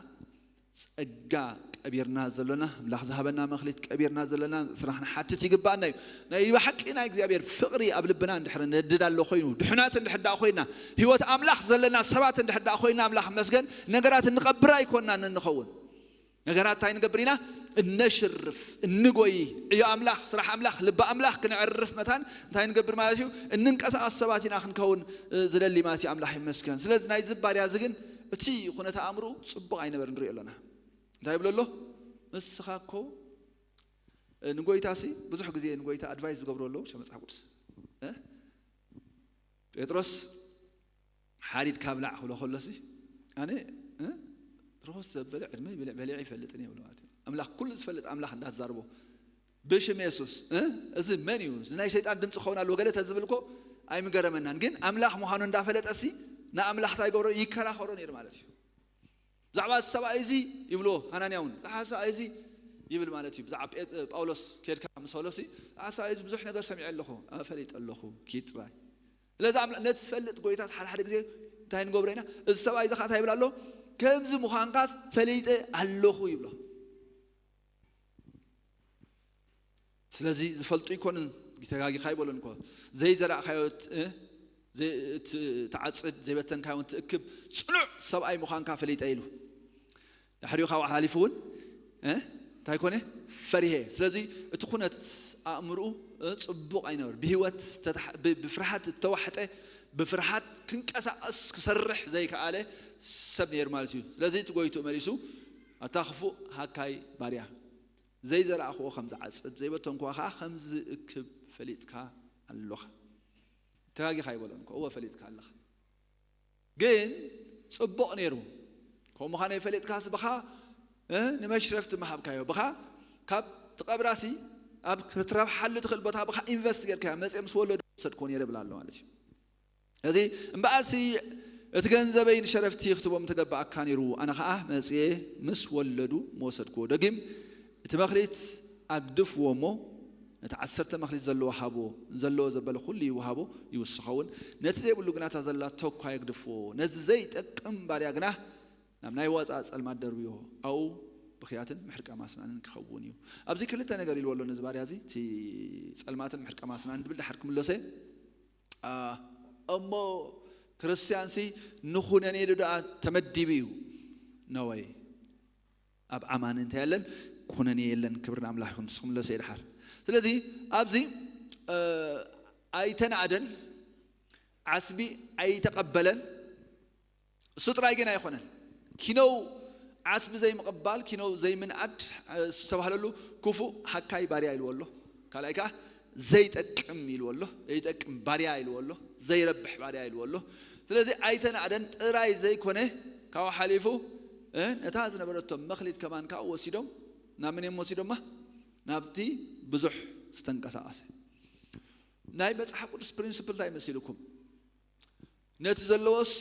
ጸጋ ቀቢርና ዘሎና፣ ኣምላኽ ዝሃበና መኽሊት ቀቢርና ዘሎና፣ ስራሕ ንሓትት ይግባኣና እዩ። ናይ ብሓቂ ናይ እግዚኣብሔር ፍቕሪ ኣብ ልብና እንድሕር ነድድ ኣሎ ኮይኑ፣ ድሕነት እንድሕር ደኣ ኮይና፣ ህይወት ኣምላኽ ዘለና ሰባት እንድሕር ደኣ ኮይና፣ ኣምላኽ መስገን፣ ነገራት እንቐብር ኣይኮንናን እንኸውን። ነገራት እንታይ ንገብር ኢና? እነሽርፍ፣ እንጎይ፣ ዕዮ ኣምላኽ፣ ስራሕ ኣምላኽ፣ ልቢ ኣምላኽ ክነዕርፍ መታን እንታይ ንገብር ማለት እዩ? እንንቀሳቐስ ሰባት ኢና ክንከውን፣ እ፣ ዝደሊ ማለት እዩ። ኣምላኽ ይመስገን። ስለዚ ናይዚ ባርያ እዚ ግን እቲ ኩነተ ኣእምሮ ጽቡቕ ኣይነበርን ንሪኦ ኣለና። እንታይ ይብሎ ኣሎ? ንስኻ እኮ፣ እ፣ ንጎይታ ሲ ብዙሕ ግዜ ንጎይታ ኣድቫይስ ዝገብሮ ኣለዉ፣ መጽሓፍ ቅዱስ። እ? ጴጥሮስ ሓሪድ ካብ ላዕ ክብሎ ከሎሲ፣ ኣነ፣ እ? ርኹስ ዘበለ ዕድመ ይበልዕ በሊዐ ይፈልጥን እየ ብሎ ማለት እዩ። ኣምላኽ ኩሉ ዝፈልጥ ኣምላኽ እንዳትዛርቦ ብሽም የሱስ፣ እ? እዚ መን እዩ? እዚ ናይ ሰይጣን ድምፂ ክኸውን ኣለዎ ገለ ተዝብል እኮ ኣይምገረመናን። ግን ኣምላኽ ምዃኑ እንዳፈለጠሲ ንኣምላኽ እንታይ ይገብሮ? ይከራኸሮ ነይሩ ማለት እዩ። ብዛዕባ እዚ ሰብኣይ እዚ ይብልዎ፣ ሃናንያ እውን፣ ብዛዕባ ሰብኣይ እዚ ይብል ማለት እዩ። ብዛዕባ ጴጥ-፣ ጳውሎስ ኬድካ ምስ በሎሲ፣ ብዛዕባ ሰብኣይ እዚ ብዙሕ ነገር ሰሚዐ ኣለኹ፣ ኣፈሊጠ ኣለኹ፣ ኪድ ጥራይ። ስለዚ ኣምላ-፣ ነቲ ዝፈልጥ ጎይታት ሓደ ሓደ ግዜ እንታይ ንገብሮ ኢና? እዚ ሰብኣይ እዚ ኸዓ እንታይ ይብል ኣሎ? ከምዚ ምዃንካስ ፈሊጠ ኣለኹ ይብሎ። ስለዚ ዝፈልጡ ይኮኑን፣ ተጋጊኻ ይበሎን እኮ። ዘይዘራእካዮ ት-፣ እ፣ ዘይ-፣ ት-፣ ትዓጽድ፣ ዘይበተንካዮን ትእክብ፣ ጽኑዕ ሰብኣይ ምዃንካ ፈሊጠ ኢሉ። ድሕሪኡ ካብኡ ሓሊፉ እውን፣ እ፣ እንታይ ኮነ? ፈሪሄ። ስለዚ እቲ ኩነት ኣእምርኡ፣ እ፣ ጽቡቕ ኣይነበረ። ብህይወት ዝተታሕ-፣ ብ-፣ ብፍርሃት እተዋሕጠ፣ ብፍርሃት ክንቀሳቐስ ክሰርሕ ዘይከኣለ ሰብ ነይሩ ማለት እዩ። ስለዚ እቲ ጎይትኡ መሊሱ፣ ኣታ ክፉእ ሃካይ ባርያ፣ ዘይዘራእክዎ ከም ዝዓጽድ፣ ዘይበተንክዎ ከኣ ከም ዝእክብ ፈሊጥካ ኣሎኻ። ተጋጊኻ ኣይበሎን እኮ፣ እወ ፈሊጥካ ኣለኻ። ግን ጽቡቕ ነይሩ። ከምኡ ምዃነይ ፈሊጥካስ ብኻ፣ እ፣ ንመሽረፍቲ ምሃብካዮ። ብኻ ካብ ትቐብራሲ ኣብ ክትረብሓሉ ትኽእል ቦታ ብኻ ኢንቨስት ጌርካዮ። መጽየ ምስ ወለዱ ወሰድክዎ ነይረ ይብል ኣሎ ማለት እዩ። እዚ እምበኣርሲ እቲ ገንዘበይ ንሸረፍቲ ክትቦም ተገባኣካ ነይሩ፣ ኣነ ኸኣ መጽየ ምስ ወለዱ ምወሰድክዎ። ደጊም እቲ መኽሊት ኣግድፍዎ እሞ ነቲ ዓሰርተ መኽሊት ዘለዎ ሃቦ፣ ንዘለዎ ዘበለ ኩሉ ይውሃቦ ይውስኸውን፣ ነቲ ዘይብሉ ግና እታ ዘላቶ እኳ የግድፍዎ፣ ነዚ ዘይጠቅም ባርያ ግና ናብ ናይ ወጻእ ጸልማት ደርብዮ፣ ኣብኡ ብኽያትን ምሕርቃም ኣስናንን ክኸውን እዩ። ኣብዚ ክልተ ነገር ኢልዎ ኣሎ ነዚ ባርያ እዚ፣ እቲ ጸልማትን ምሕርቃም ኣስናንን ድብል ድሓር ክምለሰ፣ ኣ፣ እሞ ክርስትያንሲ ንኹነኔ ዶ ደኣ ተመዲቡ እዩ? ነወይ፣ ኣብ ኣማኒ እንታይ የለን? ኩነኔ የለን። ክብሪ ንኣምላኽ ይኹን። ንስኹም ለሰ ይድሓር። ስለዚ ኣብዚ፣ እ፣ ኣይተናእደን፣ ዓስቢ ኣይተቐበለን። እሱ ጥራይ ግን ኣይኮነን። ኪነው ዓስቢ ዘይምቕባል፣ ኪነው ዘይምንኣድ፣ እ፣ ዝተባህለሉ ክፉእ ሃካይ ባርያ ኢልዎ ኣሎ። ካልኣይ ከኣ ዘይጠቅም ኢልዎ ኣሎ። ዘይጠቅም ባርያ ኢልዎ ኣሎ። ዘይረብሕ ባርያ ኢልዎ ኣሎ። ስለዚ ኣይተናእደን ጥራይ ዘይኮነ፣ ካብኡ ሓሊፉ፣ እ፣ ነታ ዝነበረቶም መኽሊት ከማን ከኣ ወሲዶም፣ ናብ መን እዮም ወሲዶማ? ናብቲ ብዙሕ ዝተንቀሳቐሰ። ናይ መጽሓፍ ቅዱስ ፕሪንስፕል እንታይ መሲልኩም? ነቲ ዘለዎስ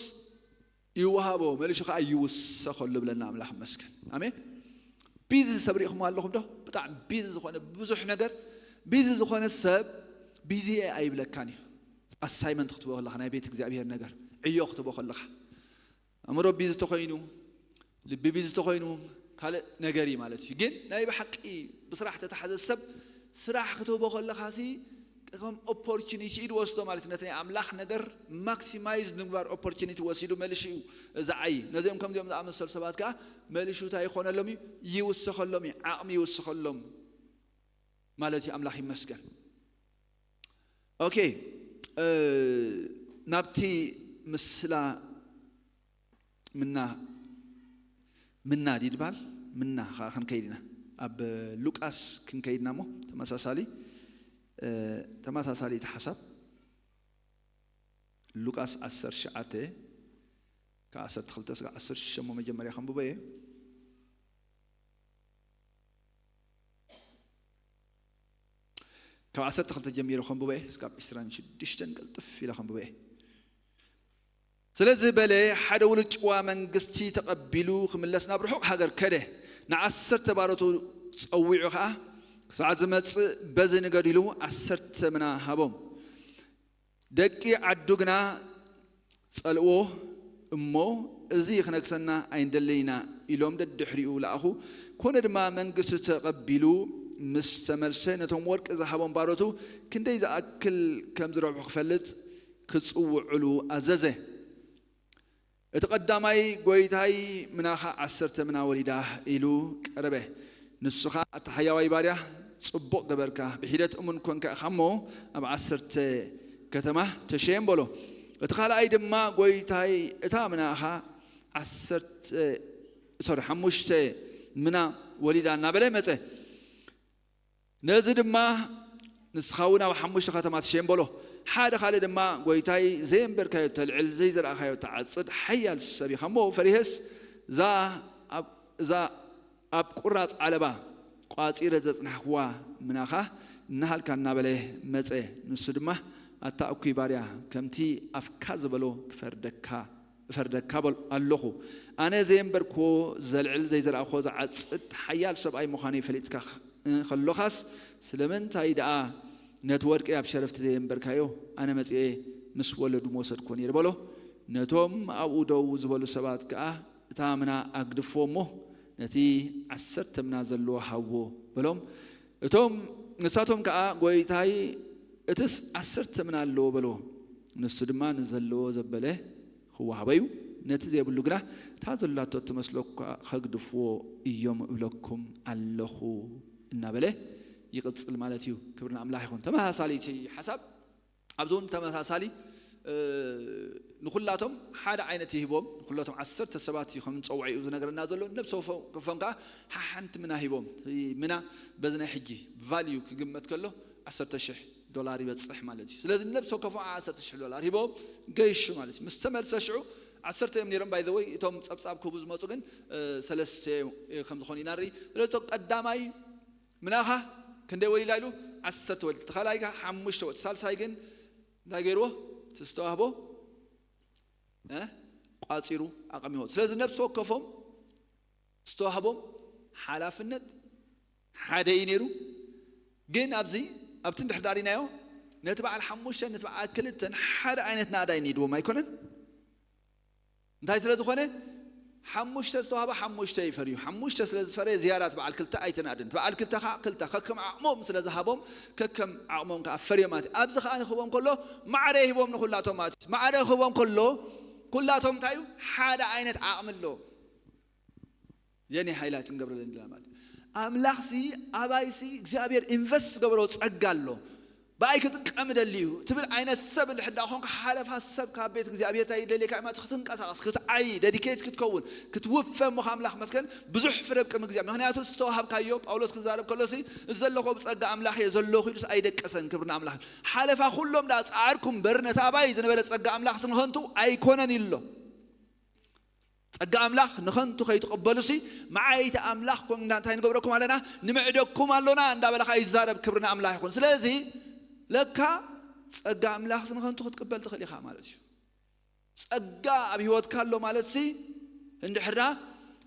ይወሃቦ፣ መሊሹ ከኣ ይውሰኸሉ ብለና ኣምላኽ ይመስገን። ኣሜን። ቢዚ ሰብ ሪእኹም ኣለኹም ዶ? ብጣዕሚ ቢዚ ዝኾነ ብዙሕ ነገር፣ ቢዚ ዝኾነ ሰብ ቢዚ እየ ኣይብለካን እዩ። ኣሳይመንት ክትቦ ከለኻ፣ ናይ ቤት እግዚኣብሔር ነገር፣ ዕዮ ክትቦ ከለኻ፣ ኣእምሮ ቢዚ ተኾይኑ፣ ልቢ ቢዚ ተኾይኑ፣ ካልእ ነገር እዩ ማለት እዩ። ግን ናይ ብሓቂ ብስራሕ ተተሓዘ ሰብ ስራሕ ክትህቦ ከለኻሲ ከም ኦፖርቹኒቲ እዩ ዝወስዶ ማለት እዩ። ነቲ ናይ ኣምላኽ ነገር ማክሲማይዝ ንምግባር ኦፖርቹኒቲ ወሲዱ መሊሹ እዩ ዝዓዪ። ነዚኦም ከምዚኦም ዝኣመሰሉ ሰባት ከኣ መሊሹ እንታይ ይኾነሎም እዩ? ይውስኸሎም እዩ፣ ዓቕሚ ይውስኸሎም ማለት እዩ። ኣምላኽ ይመስገን። ኦኬ፣ እ፣ ናብቲ ምስላ ምና፣ ምና ድዩ ድበሃል? ምና ኸዓ ክንከይድ ኢና። ኣብ ሉቃስ ክንከይድ ኢና እሞ ተመሳሳሊ፣ እ፣ ተመሳሳሊ እቲ ሓሳብ። ሉቃስ ዓሰርተ ትሽዓተ ካብ ዓሰርተ ክልተ ስጋዕ ዓሰርተ ሽዱሽተ እሞ መጀመርያ ከንብቦ እየ። ካብ ዓሰርተ ክልተ ጀሚሩ ከንብቦ እየ። ስጋብ ዕስራን ሽዱሽተን ቅልጥፍ ኢለ ከንብቦ እየ። ስለዚ በለ፣ ሓደ ውሉድ ጭዋ መንግስቲ ተቐቢሉ ክምለስ ናብ ርሑቕ ሃገር ከደ። ንዓሰርተ ባሮቱ ጸዊዑ ኸኣ፣ ክሳዕ ዝመጽእ በዚ ንገዱ ኢሉ ዓሰርተ ምና ሃቦም። ደቂ ዓዱ ግና ጸልእዎ እሞ፣ እዚ ክነግሰና ኣይንደልን ኢና ኢሎም ደድሕሪኡ ለኣኹ። ኮነ ድማ መንግስቲ ተቐቢሉ ምስ ተመልሰ፣ ነቶም ወርቂ ዝሃቦም ባሮቱ ክንደይ ዝኣክል ከም ዝረብሑ ክፈልጥ ክጽውዕሉ ኣዘዘ። እቲ ቀዳማይ፣ "ጐይታይ፣ ምናኻ ዓሰርተ ምና ወሊዳ" ኢሉ ቀረበ። ንሱ ኸኣ፣ "ኣታ ሓያዋይ ባርያ፣ ጽቡቕ ገበርካ፣ ብሒደት እሙን ኰንካ ኢኻ እሞ፣ ኣብ ዓሰርተ ከተማ ተሸየም" በሎ። እቲ ካልኣይ ድማ፣ "ጐይታይ፣ እታ ምናኻ ዓሰርተ፣ ሶሪ፣ ሓሙሽተ ምና ወሊዳ" እናበለ መጸ። ነዚ ድማ፣ "ንስኻ እውን ኣብ ሓሙሽተ ከተማ ትሸየም" በሎ። ሓደ ካልእ ድማ፣ "ጐይታይ፣ ዘየንበርካዮ ተልዕል፣ ዘይዘራእካዮ ትዓጽድ ሓያል ሰብ ኢኻ እሞ፣ ፈሪሀስ እዛ ኣብ፣ እዛ ኣብ ቁራጽ ዓለባ ቋጺረ ዘጽናሕክዋ ምናኻ እንሃልካ" እናበለ መጸ። ንሱ ድማ፣ "ኣታ እኩይ ባርያ፣ ከምቲ ኣፍካ ዝበሎ ክፈርደካ፣ እፈርደካ በል-፣ ኣለኹ። ኣነ ዘየንበርክዎ ዘልዕል፣ ዘይዘራእክዎ ዝዓጽድ ሓያል ሰብኣይ ምዃነይ ፈሊጥካ ኽ-፣ እ፣ ከሎኻስ፣ ስለምንታይ ደኣ ነቲ ወርቂ ኣብ ሸረፍቲ ዘየንበርካዮ? ኣነ መጺኤ ምስ ወለዱ ምወሰድክዎ ነይረ" በሎ። ነቶም ኣብኡ ደው ዝበሉ ሰባት ከኣ፣ "እታ ምና ኣግድፍዎ እሞ፣ ነቲ ዓሰርተ ምና ዘለዎ ሃብዎ" በሎም። እቶም፣ ንሳቶም ከኣ፣ "ጐይታይ፣ እትስ ዓሰርተ ምና ኣለዎ" በልዎ። ንሱ ድማ፣ "ንዘለዎ ዘበለ ክወሃቦ እዩ፣ ነቲ ዘይብሉ ግና፣ እታ ዘላቶ እትመስሎ እኳ ከግድፍዎ እዮም እብለኩም ኣለኹ" እናበለ ይቕጽል ማለት እዩ። ክብሪ ንኣምላኽ ይኹን። ተመሳሳሊ እቲ ሓሳብ፣ ኣብዚ እውን ተመሳሳሊ፣ እ፣ ንኹላቶም ሓደ ዓይነት ይህቦም። ንኹላቶም ዓሰርተ ሰባት እዩ ከም ዝጸውዐ እዩ ዝነግረና ዘሎ። ነብሲ ወከፎም ከኣ ሓሓንቲ ምና ሂቦም። ምና በዚ ናይ ሕጂ ቫልዩ ክግመት ከሎ ዓሰርተ ሽሕ ዶላር ይበጽሕ ማለት እዩ። ስለዚ ነብሲ ወከፎም ዓሰርተ ሽሕ ዶላር ሂቦም ገይሹ ማለት እዩ። ምስ ተመልሰ ሽዑ ዓሰርተ እዮም ነይሮም። ባይ ዘ ወይ፣ እቶም ጸብጻብ ክህቡ ዝመጹ ግን፣ እ፣ ሰለስተ እዮም፣ እ፣ ከም ዝኾኑ ኢና ንርኢ። ስለዚ እቶም ቀዳማይ ምናኻ ክንደይ ወሊዳ ኢሉ? ዓሰርተ ወሊዳ። እቲ ካልኣይ ከኣ ሓሙሽተ ወሊዳ። ሳልሳይ ግን እንታይ ገይርዎ? እቲ ዝተዋህቦ፣ እ፣ ቋጺሩ ኣቐሚዎ። ስለዚ ነብሲ ወከፎም ዝተዋህቦም ሓላፍነት ሓደ እዩ ነይሩ። ግን ኣብዚ፣ ኣብቲ እንድሕር ዳሪናዮ፣ ነቲ በዓል ሓሙሽተን ነቲ በዓል ክልተን ሓደ ዓይነት ናእዳ እዩ ነይድዎም ኣይኮነን? እንታይ ስለ ዝኾነ? ሓሙሽተ ዝተዋህበ ሓሙሽተ እዩ ፈርዩ። ሓሙሽተ ስለ ዝፈረየ ዝያዳ እቲ በዓል ክልተ ኣይተናእድን። እቲ በዓል ክልተ ኸዓ ክልተ ከከም ዓቕሞም ስለ ዝሃቦም፣ ከከም ዓቕሞም ከኣ ፈርዮም ማለት እዩ። ኣብዚ ኸዓ ክህቦም ከሎ ማዕረ ይህቦም ንኹላቶም ማለት እዩ። ማዕረ ክህቦም ከሎ ኩላቶም እንታይ እዩ? ሓደ ዓይነት ዓቕሚ ኣለዎም። የኔ ሓይላት እንገብረለን ድላማት ኣምላኽሲ፣ ኣባይሲ እግዚኣብሔር ኢንቨስት ዝገበሮ ጸጋ ኣሎ። ብኣይ ክጥቀም እደሊ እዩ ትብል ዓይነት ሰብ እንድሕር ደኣ ኾንካ፣ ሓለፋ ሰብ ካብ ቤት እግዚኣብሔር እንታይ ይደልየካ እዩ ማለት፣ ክትንቀሳቐስ፣ ክትዓይ፣ ደዲኬት ክትከውን፣ ክትውፈ እሞ ኣምላኽ መስገን ብዙሕ ፍረ ኣብ ቅድሚ እግዚኣብሔር። ምኽንያቱ ዝተዋሃብካዮ፣ ጳውሎስ ክዛረብ ከሎሲ፣ "እዚ ዘለኹ ብጸጋ ኣምላኽ እየ ዘለኹ" ኢሉስ ኣይደቀሰን። ክብሪ ንኣምላኽ። ሓለፋ ኩሎም ደኣ ጻዕርኩም እምበር፣ ነቲ ኣባይ ዝነበረ ጸጋ ኣምላኽሲ ንኸንቱ ኣይኮነን ኢሉ ኣሎ። ጸጋ ኣምላኽ ንኸንቱ ከይትቕበሉሲ፣ መዓይቲ ኣምላኽ ኮንና እንታይ ንገብረኩም ኣለና? ንምዕደኩም ኣሎና እንዳበለ ኸኣ ይዛረብ። ክብሪ ንኣምላኽ ይኹን። ስለዚ ለካ ጸጋ ኣምላኽሲ ንኸንቱ ክትቅበል ትኽእል ኢኻ ማለት እዩ። ጸጋ ኣብ ህይወትካ ኣሎ ማለትሲ፣ እንድሕር ደኣ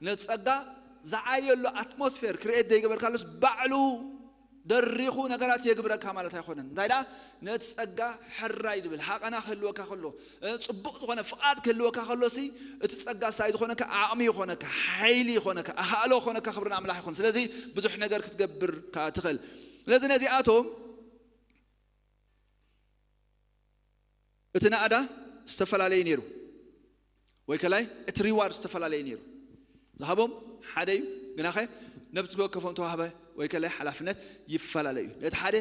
ነቲ ጸጋ ዝዓየሉ ኣትሞስፌር ክርኤት ዘይገበርካሉስ፣ ባዕሉ ደሪኹ ነገራት የግብረካ ማለት ኣይኮነን። እንታይ ደኣ፣ ነቲ ጸጋ ሕራይ ድብል ሃቐና ክህልወካ ከሎ፣ እ፣ ጽቡቕ ዝኾነ ፍቓድ ክህልወካ ከሎሲ፣ እቲ ጸጋ እንታይ ዝኾነካ? ዓቕሚ ይኾነካ፣ ሓይሊ ይኾነካ፣ ኣኻእሎ ይኾነካ። ክብሪ ንኣምላኽ ይኹን። ስለዚ ብዙሕ ነገር ክትገብር ከኣ ትኽእል። ስለዚ ነዚኣቶም፣ እቲ ናእዳ ዝተፈላለየ ነይሩ፣ ወይ ከላይ እቲ ሪዋርድ ዝተፈላለየ ነይሩ። ዝሃቦም ሓደ እዩ፣ ግናኸ ነብቲ ወከፎም ተዋህበ ወይ ከላይ ሓላፍነት ይፈላለ እዩ። ነቲ ሓደ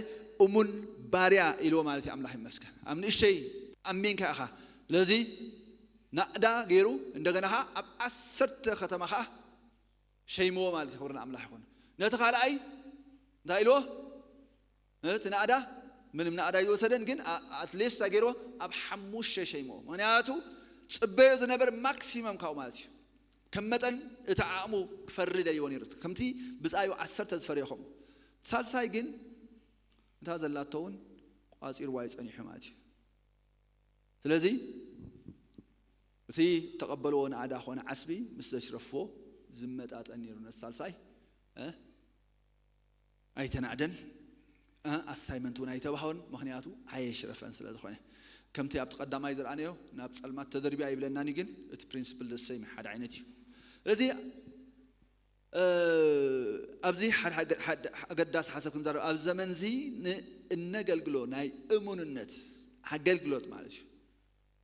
እሙን ባርያ ኢልዎ ማለት እዩ። ኣምላኽ ይመስገን። ኣብ ንእሽተይ ኣሚንካ ኢኻ። ስለዚ ናእዳ ገይሩ፣ እንደገና ኸዓ ኣብ ዓሰርተ ከተማ ኸዓ ሸይምዎ ማለት እዩ። ክብሪ ንኣምላኽ ይኹን። ነቲ ካልኣይ እንታይ ኢልዎ? እቲ ናእዳ ምንም ናእዳ ኣይወሰደን፣ ግን ኣትሌስት ኣገይርዎ ኣብ ሓሙሽተ ሸይሞ። ምክንያቱ ጽበዮ ዝነበር ማክሲመም ካብኡ ማለት እዩ። ከም መጠን እቲ ዓቕሙ ክፈሪ ደልይዎ ነይሩ፣ ከምቲ ብጻዩ ዓሰርተ ዝፈርዮ ከምኡ። ሳልሳይ ግን እታ ዘላቶ እውን ቋጺርዋ እዩ ጸኒሑ ማለት እዩ። ስለዚ እቲ ተቐበልዎ ናእዳ ኾነ ዓስቢ ምስ ዘሽረፍዎ ዝመጣጠን ነይሩ። ነቲ ሳልሳይ እ ኣይተናዕደን፣ እ ኣሳይመንት እውን ኣይተባህወን፣ ምኽንያቱ ኣየሽረፈን ስለ ዝኾነ። ከምቲ ኣብቲ ቀዳማይ ዝረኣነዮ ናብ ጸልማት ተደርብያ ይብለናን እዩ፣ ግን እቲ ፕሪንስፕል ደሰይም ሓደ ዓይነት እዩ። ስለዚ ኣብዚ ሓደ ኣገዳሲ ሓሳብ ክንዛረብ፣ ኣብ ዘመን እዚ ንእነገልግሎ ናይ እሙንነት ኣገልግሎት ማለት እዩ።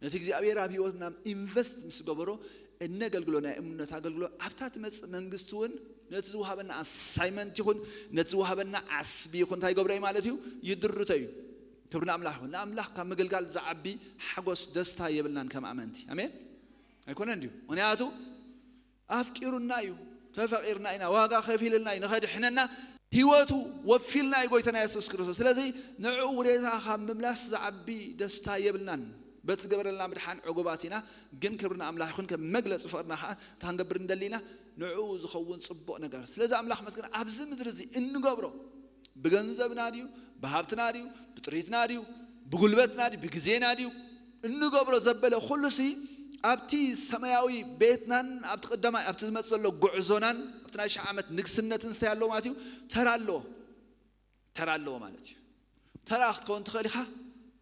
ነቲ እግዚኣብሔር ኣብ ህይወትና ኢንቨስት ምስ ገበሮ እነገልግሎ ናይ እሙንነት ኣገልግሎት ኣብታ ትመጽእ መንግስቲ እውን ነቲ ዝወሃበና ኣሳይመንት ይኹን ነቲ ዝወሃበና ዓስቢ ይኹን እንታይ ይገብሮ እዩ ማለት እዩ፣ ይድርቶ እዩ። ክብሪ ንኣምላኽ ይኹን። ንኣምላኽ ካብ ምግልጋል ዝዓቢ ሓጎስ ደስታ የብልናን ከም ኣመንቲ። ኣሜን ኣይኮነን ድዩ? ምክንያቱ ኣፍቂሩና እዩ። ተፈቂርና ኢና፣ ዋጋ ከፊልና እዩ ንኸድሕነና ህይወቱ ወፊልና እዩ ጎይታና የሱስ ክርስቶስ። ስለዚ ንዕኡ ውዴታ ካብ ምምላስ ዝዓቢ ደስታ የብልናን። በቲ ዝገበረልና ምድሓን ዕጉባት ኢና። ግን ክብሪ ንኣምላኽ ይኹን። ከም መግለፂ ፍቕርና ከዓ እንታይ ክንገብር እንደሊ ኢና? ንዕኡ ዝኸውን ፅቡቕ ነገር። ስለዚ ኣምላኽ መስገን ኣብዚ ምድሪ እዚ እንገብሮ ብገንዘብና ድዩ፣ ብሃብትና ድዩ፣ ብጥሪትና ድዩ፣ ብጉልበትና ድዩ፣ ብግዜና ድዩ፣ እንገብሮ ዘበለ ኩሉሲ ኣብቲ ሰማያዊ ቤትናን ኣብቲ ቀዳማይ ኣብቲ ዝመጽእ ዘሎ ጉዕዞናን ኣብቲ ናይ ሽሕ ዓመት ንግስነትን እንታይ ኣለዎ ማለት እዩ? ተራ ኣለዎ። ተራ ኣለዎ ማለት እዩ። ተራ ክትከውን ትኽእል ኢኻ፣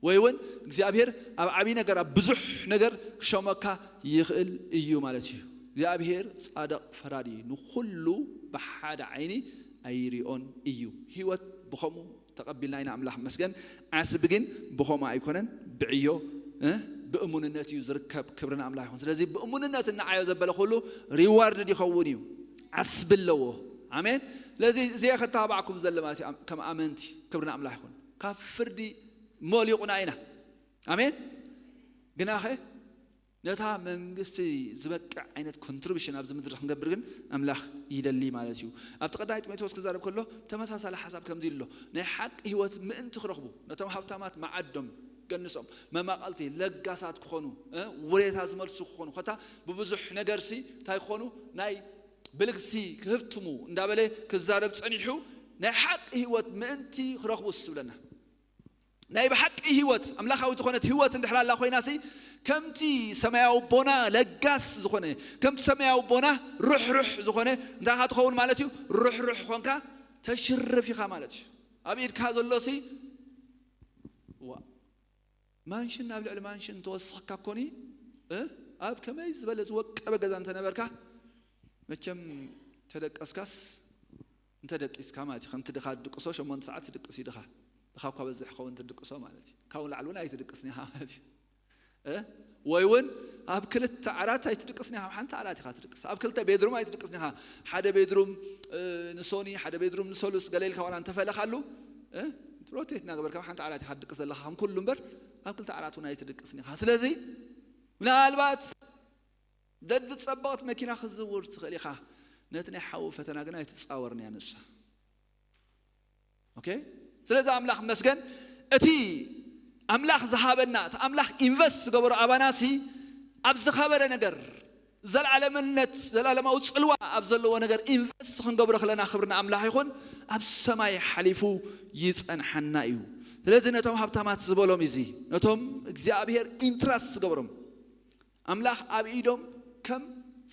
ወይ እውን እግዚኣብሔር ኣብ ዓብዪ ነገር ኣብ ብዙሕ ነገር ክሸመካ ይኽእል እዩ ማለት እዩ። እግዚኣብሔር ጻድቕ ፈራዲ እዩ። ንኹሉ ብሓደ ዓይኒ ኣይሪኦን እዩ። ህይወት ብኸምኡ ተቐቢልና ኢና። ኣምላኽ መስገን። ዓስቢ ግን ብኸምኡ ኣይኮነን፣ ብዕዮ እ ብእሙንነት እዩ ዝርከብ። ክብሪ ንኣምላኽ ይኹን። ስለዚ ብእሙንነት እናዓዮ ዘበለ ኩሉ ሪዋርድ ይኸውን እዩ፣ ዓስቢ ኣለዎ። ኣሜን። ስለዚ እዚ ከተባዕኩም ዘለማት ከም ኣመንቲ ክብሪ ንኣምላኽ ይኹን። ካብ ፍርዲ ሞሊቑና ኢና። ኣሜን። ግናኸ ነታ መንግስቲ ዝበቅዕ ዓይነት ኮንትሪቢሽን ኣብዚ ምድሪ ክንገብር ግን ኣምላኽ ይደሊ ማለት እዩ። ኣብቲ ቀዳማይ ጢሞቴዎስ ክዛረብ ከሎ ተመሳሳሊ ሓሳብ ከምዚ ኣሎ፣ ናይ ሓቂ ህይወት ምእንቲ ክረኽቡ ነቶም ሃብታማት መዓዶም ገንሶም መማቐልቲ ለጋሳት ክኾኑ እ ውሬታ ዝመልሱ ክኾኑ ከታ ብብዙሕ ነገርሲ እንታይ ክኾኑ ናይ ብልግሲ ክህፍትሙ እንዳበለ ክዛረብ ጸኒሑ ናይ ሓቂ ህይወት ምእንቲ ክረኽቡ ዝብለና ናይ ብሓቂ ህይወት ኣምላኻዊ ዝኾነት ህይወት እንድሕር ኣላ ኮይናሲ ከምቲ ሰማያዊ ኣቦና ለጋስ ዝኾነ ከምቲ ሰማያዊ ኣቦና ርሕርሕ ዝኾነ እንታይ ኢኻ ትኸውን ማለት እዩ። ርሕርሕ ኾንካ ተሽርፍ ኢኻ ማለት እዩ። ኣብ ኢድካ ዘሎሲ ዋ ማንሽን ናብ ልዕሊ ማንሽን ተወስኽካ ኮኒ እ ኣብ ከመይ ዝበለ ዝወቀበ ገዛ እንተነበርካ መቸም ተደቀስካስ እንተ ደቂስካ ማለት እዩ። ከምቲ ድኻ ድቅሶ ሸሞንተ ሰዓት ትድቅስ እዩ ድኻ። ድኻ እኳ በዝሕ ኸውን ትድቅሶ ማለት እዩ። ካብኡ ላዕሊ እውን ኣይትድቅስን ኢኻ ማለት እዩ። እ? ወይ እውን ኣብ ክልተ ዓራት ኣይትድቅስን ኢኻ፣ ኣብ ሓንቲ ዓራት ኢኻ ትድቅስ። ኣብ ክልተ ቤድሩም ኣይትድቅስን ኢኻ። ሓደ ቤድሩም እ፣ ንሶኒ ሓደ ቤድሩም ንሶሉስ ገለ ኢልካ ዋላ እንተፈለኻሉ እ? ሮቴት እናገበርካ ኣብ ሓንቲ ዓራት ኢኻ ትድቅስ ዘለኻ ከም ኩሉ እምበር ኣብ ክልተ ዓራት እውን ኣይትድቅስን ኢኻ። ስለዚ ምናልባት ደድጸበቐት መኪና ክትዝውር ትኽእል ኢኻ። ነቲ ናይ ሓዊ ፈተና ግን ኣይትጻወርን እያ ንሳ። ኦኬ? ስለዚ ኣምላኽ መስገን እቲ ኣምላኽ ዝሃበና እቲ ኣምላኽ ኢንቨስት ዝገበሮ ኣባናሲ ኣብ ዝኸበረ ነገር ዘላለምነት ዘላለማዊ ጽልዋ ኣብ ዘለዎ ነገር ኢንቨስት ክንገብሮ ከለና ክብሪ ንኣምላኽ ይኹን ኣብ ሰማይ ሓሊፉ ይጸንሓና እዩ። ስለዚ ነቶም ሃብታማት ዝበሎም እዚ ነቶም እግዚኣብሔር ኢንትራስት ዝገበሮም ኣምላኽ ኣብ ኢዶም ከም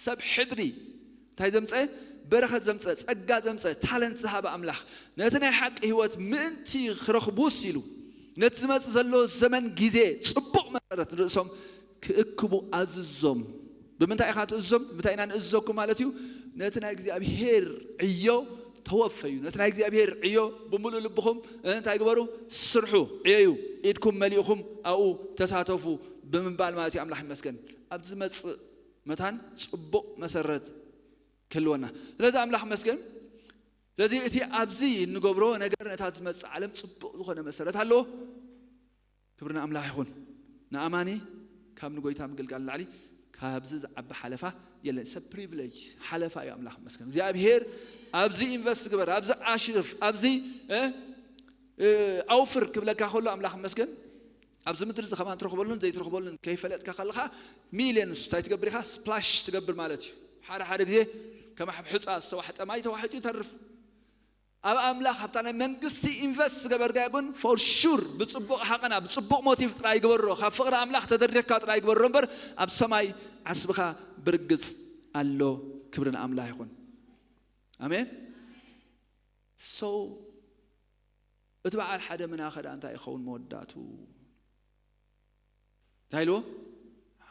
ሰብ ሕድሪ እንታይ ዘምፀ በረኸት ዘምፀ ጸጋ ዘምፀ ታለንት ዝሃበ ኣምላኽ ነቲ ናይ ሓቂ ህይወት ምእንቲ ክረኽቡስ ኢሉ ነቲ ዝመፅእ ዘሎ ዘመን ግዜ ፅቡቕ መሰረት ንርእሶም ክእክቡ ኣዝዞም። ብምንታይ ኢኻ ትእዞም? ብምንታይ ኢና ንእዘኩም ማለት እዩ? ነቲ ናይ እግዚኣብሄር ዕዮ ተወፈዩ። ነቲ ናይ እግዚኣብሄር ዕዮ ብምሉእ ልብኹም እንታይ ግበሩ? ስርሑ፣ ዕየዩ፣ ኢድኩም መሊእኹም ኣብኡ ተሳተፉ ብምባል ማለት እዩ። ኣምላኽ ይመስገን። ኣብ ዝመጽእ መታን ጽቡቕ መሰረት ክህልወና። ስለዚ ኣምላኽ ይመስገን። ስለዚ እቲ ኣብዚ እንገብሮ ነገር ነታ ዝመጽእ ዓለም ጽቡቕ ዝኾነ መሰረት ኣለዎ። ክብሪ ንኣምላኽ ይኹን። ንኣማኒ ካብ ንጎይታ ምግልጋል ንላዕሊ ካብዚ ዝዓቢ ሓለፋ የለን። ሰብ ፕሪቪሌጅ ሓለፋ እዩ። ኣምላኽ ይመስገን። እግዚኣብሔር ኣብዚ ኢንቨስት ግበር፣ ኣብዚ ኣሽርፍ፣ ኣብዚ እ፣ ኣውፍር ክብለካ ከሎ ኣምላኽ መስገን ኣብዚ ምድሪ እዚ ከማን ትረኽበሉን ዘይትረኽበሉን ከይፈለጥካ ከለኻ ሚልዮንስ እንታይ ትገብር ኢኻ? ስፕላሽ ትገብር ማለት እዩ። ሓደ ሓደ ግዜ ከም ሕፃ ዝተዋሕጠ ማይ ተዋሕጡ ይተርፍ። ኣብ ኣምላኽ ኣብታ ናይ መንግስቲ ኢንቨስት ዝገበርካዮ ግን ፎር ሹር ብፅቡቕ ሓቐና ብፅቡቕ ሞቲቭ ጥራይ ግበሮ። ካብ ፍቕሪ ኣምላኽ ተደሪኽካ ጥራይ ግበሮ እምበር ኣብ ሰማይ ዓስብኻ ብርግፅ ኣሎ። ክብሪ ንኣምላኽ ይኹን። ኣሜን። So እቲ በዓል ሓደ ምና ኸዳ እንታይ ይኸውን መወዳቱ እንታይ ኢልዎ?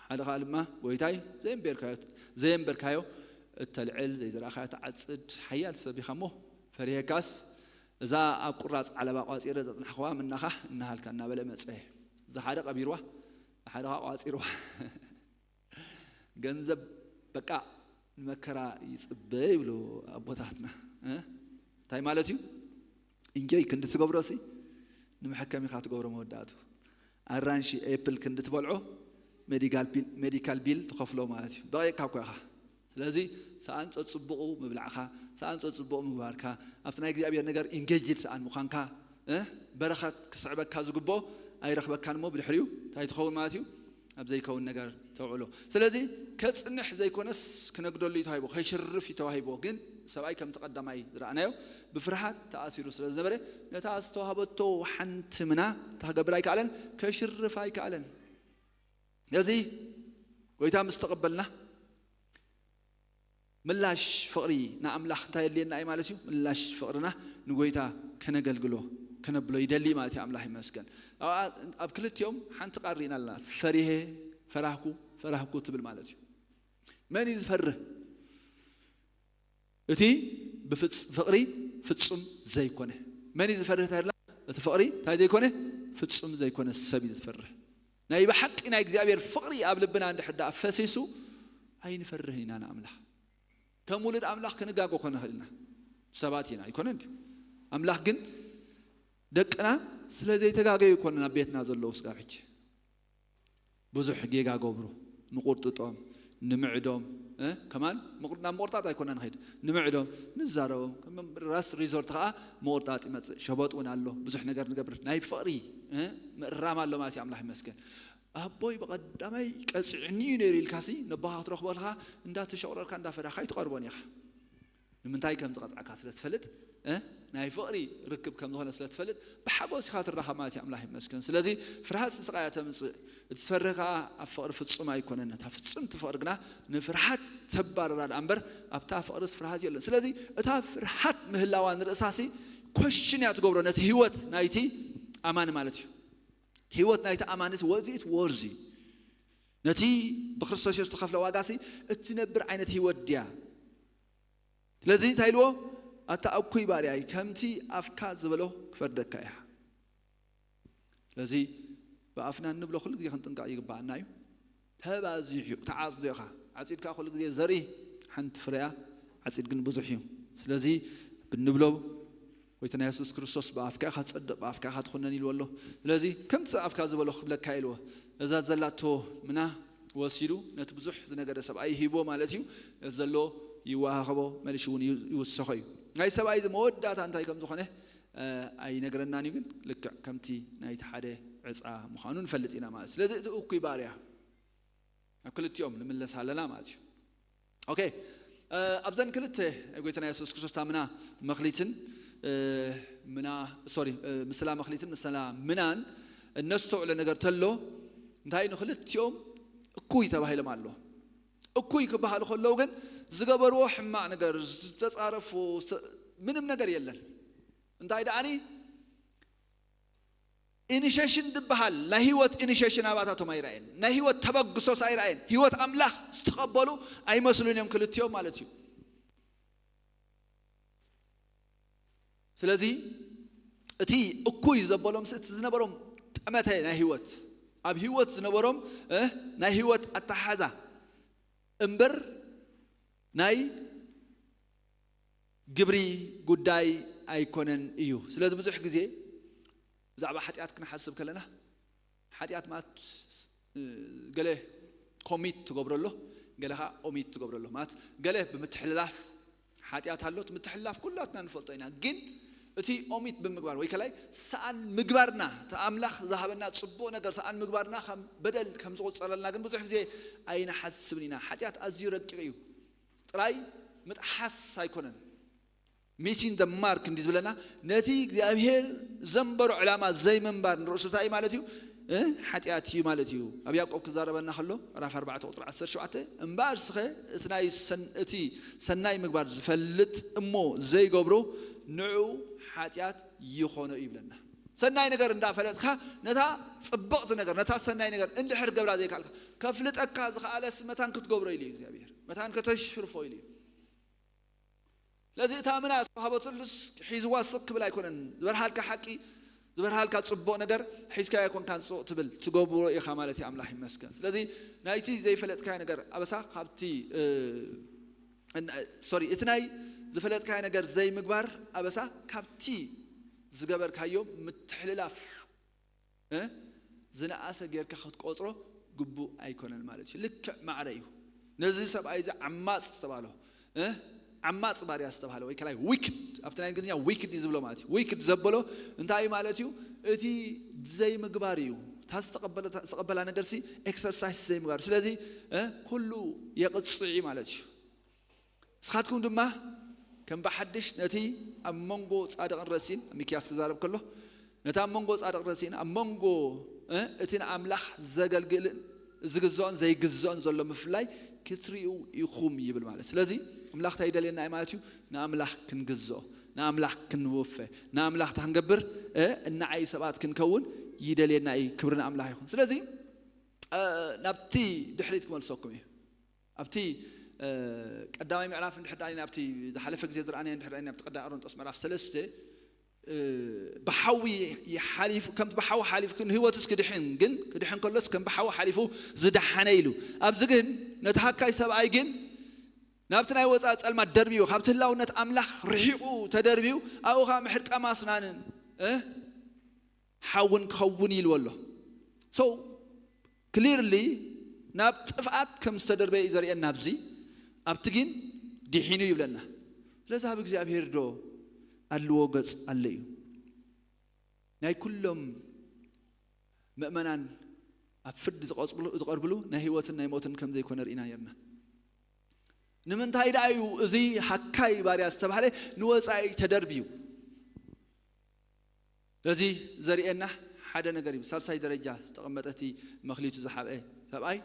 ሓደ ከዓ ድማ ጎይታይ ዘየንበርካዮ ዘየንበርካዮ እተልዕል ዘይዘራእኻዮ ትዓፅድ ሓያል ሰብ ኢኻ እሞ ፈሪሄካስ እዛ ኣብ ቁራፅ ዓለባ ቋፂረ ዘፅናሕኽዋ ምናኻ እናሃልካ እናበለ መፀ። እዛ ሓደ ቀቢርዋ ሓደ ከዓ ቋፂርዋ። ገንዘብ በቃ ንመከራ ይፅበ ይብሉ ኣቦታትና። እንታይ ማለት እዩ? እንጆይ ክንዲ ትገብሮ ሲ ንመሐከሚ ኢኻ ትገብሮ መወዳእቱ። ኣራንሺ ኤፕል ክንዲ ትበልዖ ሜዲካል ቢል ትኸፍሎ ማለት እዩ። በቂቕካ እኮ ኢኻ። ስለዚ ሰኣን ፀፅቡቑ ምብላዕካ፣ ሰኣን ፀፅቡቑ ምግባርካ፣ ኣብቲ ናይ እግዚኣብሔር ነገር ኢንጌጅድ ሰኣን ምዃንካ፣ በረኸት ክስዕበካ ዝግብኦ ኣይረኽበካን እሞ ብድሕሪኡ እንታይ ትኸውን ማለት እዩ? ኣብ ዘይከውን ነገር ተውዕሎ። ስለዚ ከፅንሕ ዘይኮነስ ክነግደሉ እዩ ተዋሂቦ፣ ከይሽርፍ እዩ ተዋሂቦ። ግን ሰብኣይ ከምቲ ቀዳማይ ዝረኣናዮ ብፍርሃት ተኣሲሩ ስለ ዝነበረ ነታ ዝተዋህበቶ ሓንቲ ምና እንታይ ክገብር ኣይከኣለን፣ ከሽርፍ ኣይከኣለን። ስለዚ ጎይታ ምስ ተቐበልና ምላሽ ፍቕሪ ንኣምላኽ እንታይ የድልየና እዩ ማለት እዩ? ምላሽ ፍቕርና ንጎይታ ከነገልግሎ ከነብሎ ይደሊ ማለት እዩ። ኣምላኽ ይመስገን። ኣብ ክልቲኦም ሓንቲ ቃል ርኢና ኣለና። ፈሪሄ ፈራህኩ ፈራህኩ ትብል ማለት እዩ። መን እዩ ዝፈርህ? እቲ ብፍቕሪ ፍጹም ዘይኮነ። መን እዩ ዝፈርህ ተላ? እቲ ፍቕሪ እንታይ ዘይኮነ? ፍጹም ዘይኮነ ሰብ እዩ ዝፈርህ። ናይ ብሓቂ ናይ እግዚኣብሔር ፍቕሪ ኣብ ልብና እንድሕር ደኣ ፈሲሱ ኣይንፈርህን ኢና ንኣምላኽ። ከም ውሉድ ኣምላኽ ክንጋጎ ኮነ ኽእልና ሰባት ኢና ኣይኮነን ድዩ? ኣምላኽ ግን ደቅና ስለ ዘይተጋገዩ ይኮነ ናብ ቤትና ዘለዉ ስጋብ ሕጂ ብዙሕ ጌጋ ገብሩ። ንቁርጥጦም ንምዕዶም ከማን ናብ ምቁርጣጥ ኣይኮና ንኸይድ ንምዕዶም ንዛረቦም ራስ ሪዞርት ከዓ ምቁርጣጥ ይመፅእ። ሸበጥ እውን ኣሎ። ብዙሕ ነገር ንገብር ናይ ፍቕሪ ምእራም ኣሎ ማለት እዩ። ኣምላኽ ይመስገን። ኣቦይ ብቐዳማይ ቀፂዕኒ እዩ ነይሩ ኢልካሲ ነቦኻ ክትረኽቦ ከለኻ እንዳተሸቑረርካ እንዳፈዳኻ ኣይትቐርቦን ኢኻ። ንምንታይ ከም ዝቐፅዓካ ስለ ትፈልጥ ናይ ፍቕሪ ርክብ ከም ዝኾነ ስለ ትፈልጥ ብሓጎስ ኢኻ ትራኸብ ማለት እዩ። ኣምላኽ ይመስገን። ስለዚ ፍርሃት ስቃያ ተምፅእ። እቲ ዝፈርህ ከዓ ኣብ ፍቕሪ ፍፁም ኣይኮነን። እታ ፍፅምቲ ፍቕሪ ግና ንፍርሃት ተባርራ ደኣ እምበር ኣብታ ፍቕርስ ፍርሃት የለን። ስለዚ እታ ፍርሃት ምህላዋ ንርእሳሲ ኮሽን እያ ትገብሮ ነቲ ህይወት ናይቲ ኣማኒ ማለት እዩ። ህይወት ናይቲ ኣማኒስ ወዚት ወርዚ ነቲ ብክርስቶስ የሱስ ዝተኸፍለ ዋጋሲ እትነብር ዓይነት ህይወት ድያ? ስለዚ እንታይ ኢልዎ? ኣታ እኩይ ባርያይ ከምቲ ኣፍካ ዝበሎ ክፈርደካ እያ። ስለዚ ብኣፍና እንብሎ ኩሉ ግዜ ክንጥንቀቕ ይግባኣና እዩ። ተባዚሑ እዩ። ተዓፅዶ ኢኻ። ዓፂድካ ኩሉ ግዜ ዘርኢ ሓንቲ ፍረያ ዓፂድ ግን ብዙሕ እዩ። ስለዚ ብንብሎ ጎይታና የሱስ ክርስቶስ ብኣፍካ ኢኻ ትፀድቕ ብኣፍካ ኢኻ ትኹነን ኢልዎ ኣሎ። ስለዚ ከምቲ ኣፍካ ዝበሎ ክብለካ ኢልዎ። እዛ ዘላቶ ምና ወሲዱ ነቲ ብዙሕ ዝነገደ ሰብኣይ ይሂቦ ማለት እዩ። ነቲ ዘሎ ይወሃኸቦ መሊሹ እውን ይውሰኾ እዩ። ናይ ሰብኣይ እዚ መወዳእታ እንታይ ከም ዝኾነ ኣይነግረናን እዩ። ግን ልክዕ ከምቲ ናይቲ ሓደ ዕፃ ምዃኑ ንፈልጥ ኢና ማለት እዩ። ስለዚ እቲ እኩይ ባርያ ኣብ ክልቲኦም ንምለስ ኣለና ማለት እዩ። ኦኬ። ኣብዘን ክልተ ናይ ጎይታና የሱስ ክርስቶስ ምና መክሊትን ምና ሶሪ ምስላ መክሊትን ምስላ ምናን እነስተውዕሎ ነገር ተሎ እንታይ ንክልቲኦም እኩይ ተባሂሎም ኣሎ። እኩይ ክበሃሉ ከለዉ ግን ዝገበርዎ ሕማቕ ነገር ዝተፃረፉ ምንም ነገር የለን። እንታይ ደኣኒ ኢኒሼሽን ዝበሃል ናይ ህይወት ኢኒሼሽን ኣባታቶም ኣይረኣየን። ናይ ህይወት ተበግሶስ ኣይረኣየን። ህይወት ኣምላኽ ዝተቐበሉ ኣይመስሉን እዮም ክልቲኦም ማለት እዩ። ስለዚ እቲ እኩይ ዘበሎም እቲ ዝነበሮም ጠመተ ናይ ህይወት ኣብ ህይወት ዝነበሮም ናይ ህይወት ኣተሓዛ እምበር ናይ ግብሪ ጉዳይ ኣይኮነን እዩ። ስለዚ ብዙሕ ግዜ ብዛዕባ ሓጢኣት ክንሓስብ ከለና ሓጢኣት ማለት ገለ ኮሚት ትገብረሎ ገለ ከዓ ኦሚት ትገብረሎ ማለት ገለ ብምትሕልላፍ ሓጢኣት ኣሎ። እቲ ምትሕልላፍ ኩላትና ንፈልጦ ኢና። ግን እቲ ኦሚት ብምግባር ወይ ከላይ ሰኣን ምግባርና፣ እቲ ኣምላኽ ዝሃበና ጽቡቕ ነገር ሰኣን ምግባርና ከም በደል ከም ዝቑጸረልና ግን ብዙሕ ግዜ ኣይንሓስብን ኢና። ሓጢኣት ኣዝዩ ረቂቕ እዩ። ጥራይ ምጥሓስ ኣይኮነን። ሚሲን ደ ማርክ እንዲ ዝብለና፣ ነቲ እግዚኣብሔር ዘንበሮ ዕላማ ዘይምንባር ንርእሱ እንታይ ማለት እዩ? እ? ሓጢኣት እዩ ማለት እዩ። ኣብ ያዕቆብ ክዛረበና ከሎ፣ ምዕራፍ ኣርባዕተ ቁጽሪ ዓሰርተ ሸውዓተ፣ እምበኣር ስኸ እቲ ናይ ሰን-፣ እቲ ሰናይ ምግባር ዝፈልጥ እሞ ዘይገብሮ፣ ንዑ ሓጢኣት ይኾኖ እዩ ይብለና። ሰናይ ነገር እንዳፈለጥካ፣ ነታ ጽብቕቲ ነገር፣ ነታ ሰናይ ነገር እንድሕር ገብራ ዘይከኣልካ፣ ከፍልጠካ ዝኸኣለስ መታን ክትገብሮ ኢሉ እዩ እግዚኣብሔር። መታን ከተሽርፎ ኢሉ እዩ። ስለዚ እታ ምና ዝተዋህበትሉስ ሒዝዋ ስቕ ክብል ኣይኮነን። ዝበርሃልካ ሓቂ፣ ዝበርሃልካ ጽቡቕ ነገር ሒዝካ ኣይኮንካን ስቕ ትብል፣ ትገብሮ ኢኻ ማለት እዩ። ኣምላኽ ይመስገን። ስለዚ ናይቲ ዘይፈለጥካዮ ነገር ኣበሳ ካብቲ፣ እ፣ እን-፣ ሶሪ፣ እቲ ናይ ዝፈለጥካዮ ነገር ዘይምግባር ኣበሳ ካብቲ ዝገበርካዮ ምትሕልላፍ፣ እ፣ ዝነኣሰ ጌርካ ክትቆጽሮ ግቡእ ኣይኮነን ማለት እዩ። ልክዕ ማዕረ እዩ። ነዚ ሰብኣይ እዚ ዓማጽ ዝተባህሎ፣ እ፣ ዓማጽ ባርያ ዝተባህለ ወይ ከላይ ዊክድ፣ ኣብቲ ናይ እንግሊዝኛ ዊክድ እዩ ዝብሎ ማለት እዩ። ዊክድ ዘበሎ እንታይ ማለት እዩ? እቲ ዘይምግባር እዩ። እታ ዝተቐበለ-፣ ዝተቐበላ ነገርሲ ኤክሰርሳይስ ዘይምግባር። ስለዚ፣ እ፣ ኩሉ የቕጽዕ እዩ ማለት እዩ። ንስኻትኩም ድማ ከም ብሓድሽ ነቲ ኣብ መንጎ ጻድቕን ረሲን፣ ሚክያስ ክዛረብ ከሎ፣ ነቲ ኣብ መንጎ ጻድቕን ረሲን፣ ኣብ መንጎ፣ እ፣ እቲ ንኣምላኽ ዘገልግልን ዝግዝኦን ዘይግዝኦን ዘሎ ምፍላይ ክትርእዩ ኢኹም ይብል ማለት። ስለዚ ኣምላኽ እንታይ ይደልየና እዩ ማለት እዩ? ንኣምላኽ ክንግዝኦ፣ ንኣምላኽ ክንውፈ፣ ንኣምላኽ እንታይ ክንገብር፣ እ፣ እናዓይ ሰባት ክንከውን ይደልየና እዩ። ክብሪ ንኣምላኽ ይኹን። ስለዚ፣ እ፣ ናብቲ ድሕሪት ክመልሰኩም እዩ። ኣብቲ፣ እ፣ ቀዳማይ ምዕራፍ እንድሕር ደኣ ናብቲ ዝሓለፈ ግዜ ዝረኣናዮ እንድሕር ደኣ ናብቲ ቀዳማይ ቆሮንጦስ ምዕራፍ ሰለስተ፣ እ፣ ብሓዊ ይሓሊፉ፣ ከምቲ ብሓዊ ሓሊፉ ግን ህይወቱስ ክድሕን ግን፣ ክድሕን ከሎስ ከም ብሓዊ ሓሊፉ ዝደሓነ ኢሉ። ኣብዚ ግን ነቲ ሃካይ ሰብኣይ ግን ናብቲ ናይ ወጻኢ ጸልማት ደርቢዩ፣ ካብቲ ህላውነት ኣምላኽ ርሒቑ ተደርቢዩ፣ ኣብኡ ኸኣ ምሕድቃም ኣስናንን፣ እ፣ ሓውን ክኸውን ኢልዎ ኣሎ። So ክሊርሊ ናብ ጥፍኣት ከም ዝተደርበ እዩ ዘርእየና ኣብዚ። ኣብቲ ግን ድሒኑ ይብለና። ስለዚ ኣብ እግዚኣብሔር ዶ ኣድልዎ ገጽ ኣሎ እዩ? ናይ ኩሎም ምእመናን ኣብ ፍርዲ ዝቐጽብሉ-፣ ዝቐርብሉ ናይ ህይወትን ናይ ሞትን ከም ዘይኮነ ርኢና ነርና። ንምንታይ ደኣ እዩ እዚ ሃካይ ባርያ ዝተባህለ ንወጻኢ ተደርብዩ? ስለዚ ዘርእየና ሓደ ነገር እዩ። ሳልሳይ ደረጃ ዝተቐመጠ እቲ መኽሊቱ ዝሓብአ ሰብኣይ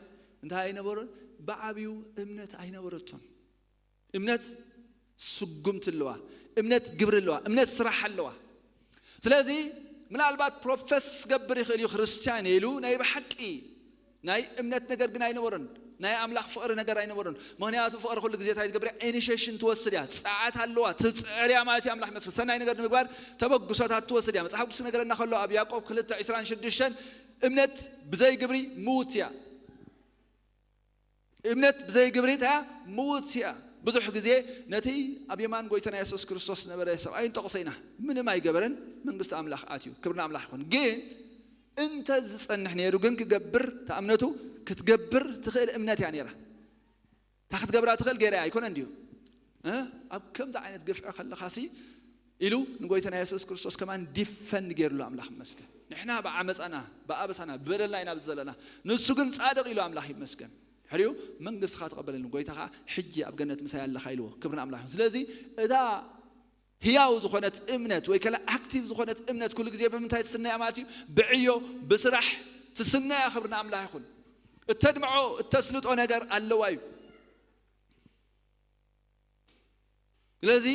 እንታይ ኣይነበሮን? ብዓብዩ እምነት ኣይነበረቶን። እምነት ስጉምቲ ኣለዋ፣ እምነት ግብሪ ኣለዋ፣ እምነት ስራሕ ኣለዋ። ስለዚ ምናልባት ፕሮፌስ ክገብር ይኽእል እዩ ክርስትያን ኢሉ ናይ ብሓቂ ናይ እምነት ነገር ግን ኣይነበሮን። ናይ ኣምላኽ ፍቕሪ ነገር ኣይነበሮን። ምኽንያቱ ፍቕሪ ኩሉ ግዜ እንታይ ትገብር እያ? ኢኒሼሽን ትወስድ እያ። ጸዓት ኣለዋ፣ ትጽዕር እያ ማለት እዩ። ኣምላኽ ይመስገን። ሰናይ ነገር ንምግባር ተበግሶታት ትወስድ እያ። መጽሓፍ ቅዱስ ነገረና ከሎ ኣብ ያዕቆብ ክልተ ዕስራን ሽዱሽተን እምነት ብዘይ ግብሪ ምውት እያ። እምነት ብዘይ ግብሪ እንታይ እያ? ምውት እያ። ብዙሕ ግዜ ነቲ ኣብ የማን ጎይታና የሱስ ክርስቶስ ነበረ ሰብኣይ ንጠቕሶ ኢና። ምንም ኣይገበረን፣ መንግስቲ ኣምላኽ ኣትዩ። ክብሪ ንኣምላኽ ይኹን። ግን እንተ ዝጸንሕ ነይሩ ግን ክገብር፣ እታ እምነቱ ክትገብር ትኽእል እምነት እያ ነይራ። እታ ክትገብራ ትኽእል ገይራ እያ፣ ኣይኮነን ድዩ? እ? ኣብ ከምዚ ዓይነት ግፍዒ ከለኻሲ ኢሉ ንጎይታና የሱስ ክርስቶስ ከማን ዲፈንድ ገይርሉ ኣምላኽ ይመስገን። ንሕና ብዓመጻና፣ ብኣበሳና፣ ብበደልና ኢና ኣብዚ ዘለና። ንሱ ግን ጻድቕ ኢሉ ኣምላኽ ይመስገን። ድሕሪኡ መንግስትኻ ተቐበለኒ፣ ጎይታ ኸዓ ሕጂ ኣብ ገነት ምሳይ ኣለኻ ኢልዎ። ክብሪ ንኣምላኽ ይኹን። ስለዚ እታ ህያው ዝኾነት እምነት ወይ ከላ ኣክቲቭ ዝኾነት እምነት ኩሉ ግዜ ብምንታይ ትስነ እያ ማለት እዩ? ብዕዮ፣ ብስራሕ ትስነ እያ። ክብሪ ንኣምላኽ ይኹን። እተድምዖ፣ እተስልጦ ነገር ኣለዋ እዩ። ስለዚ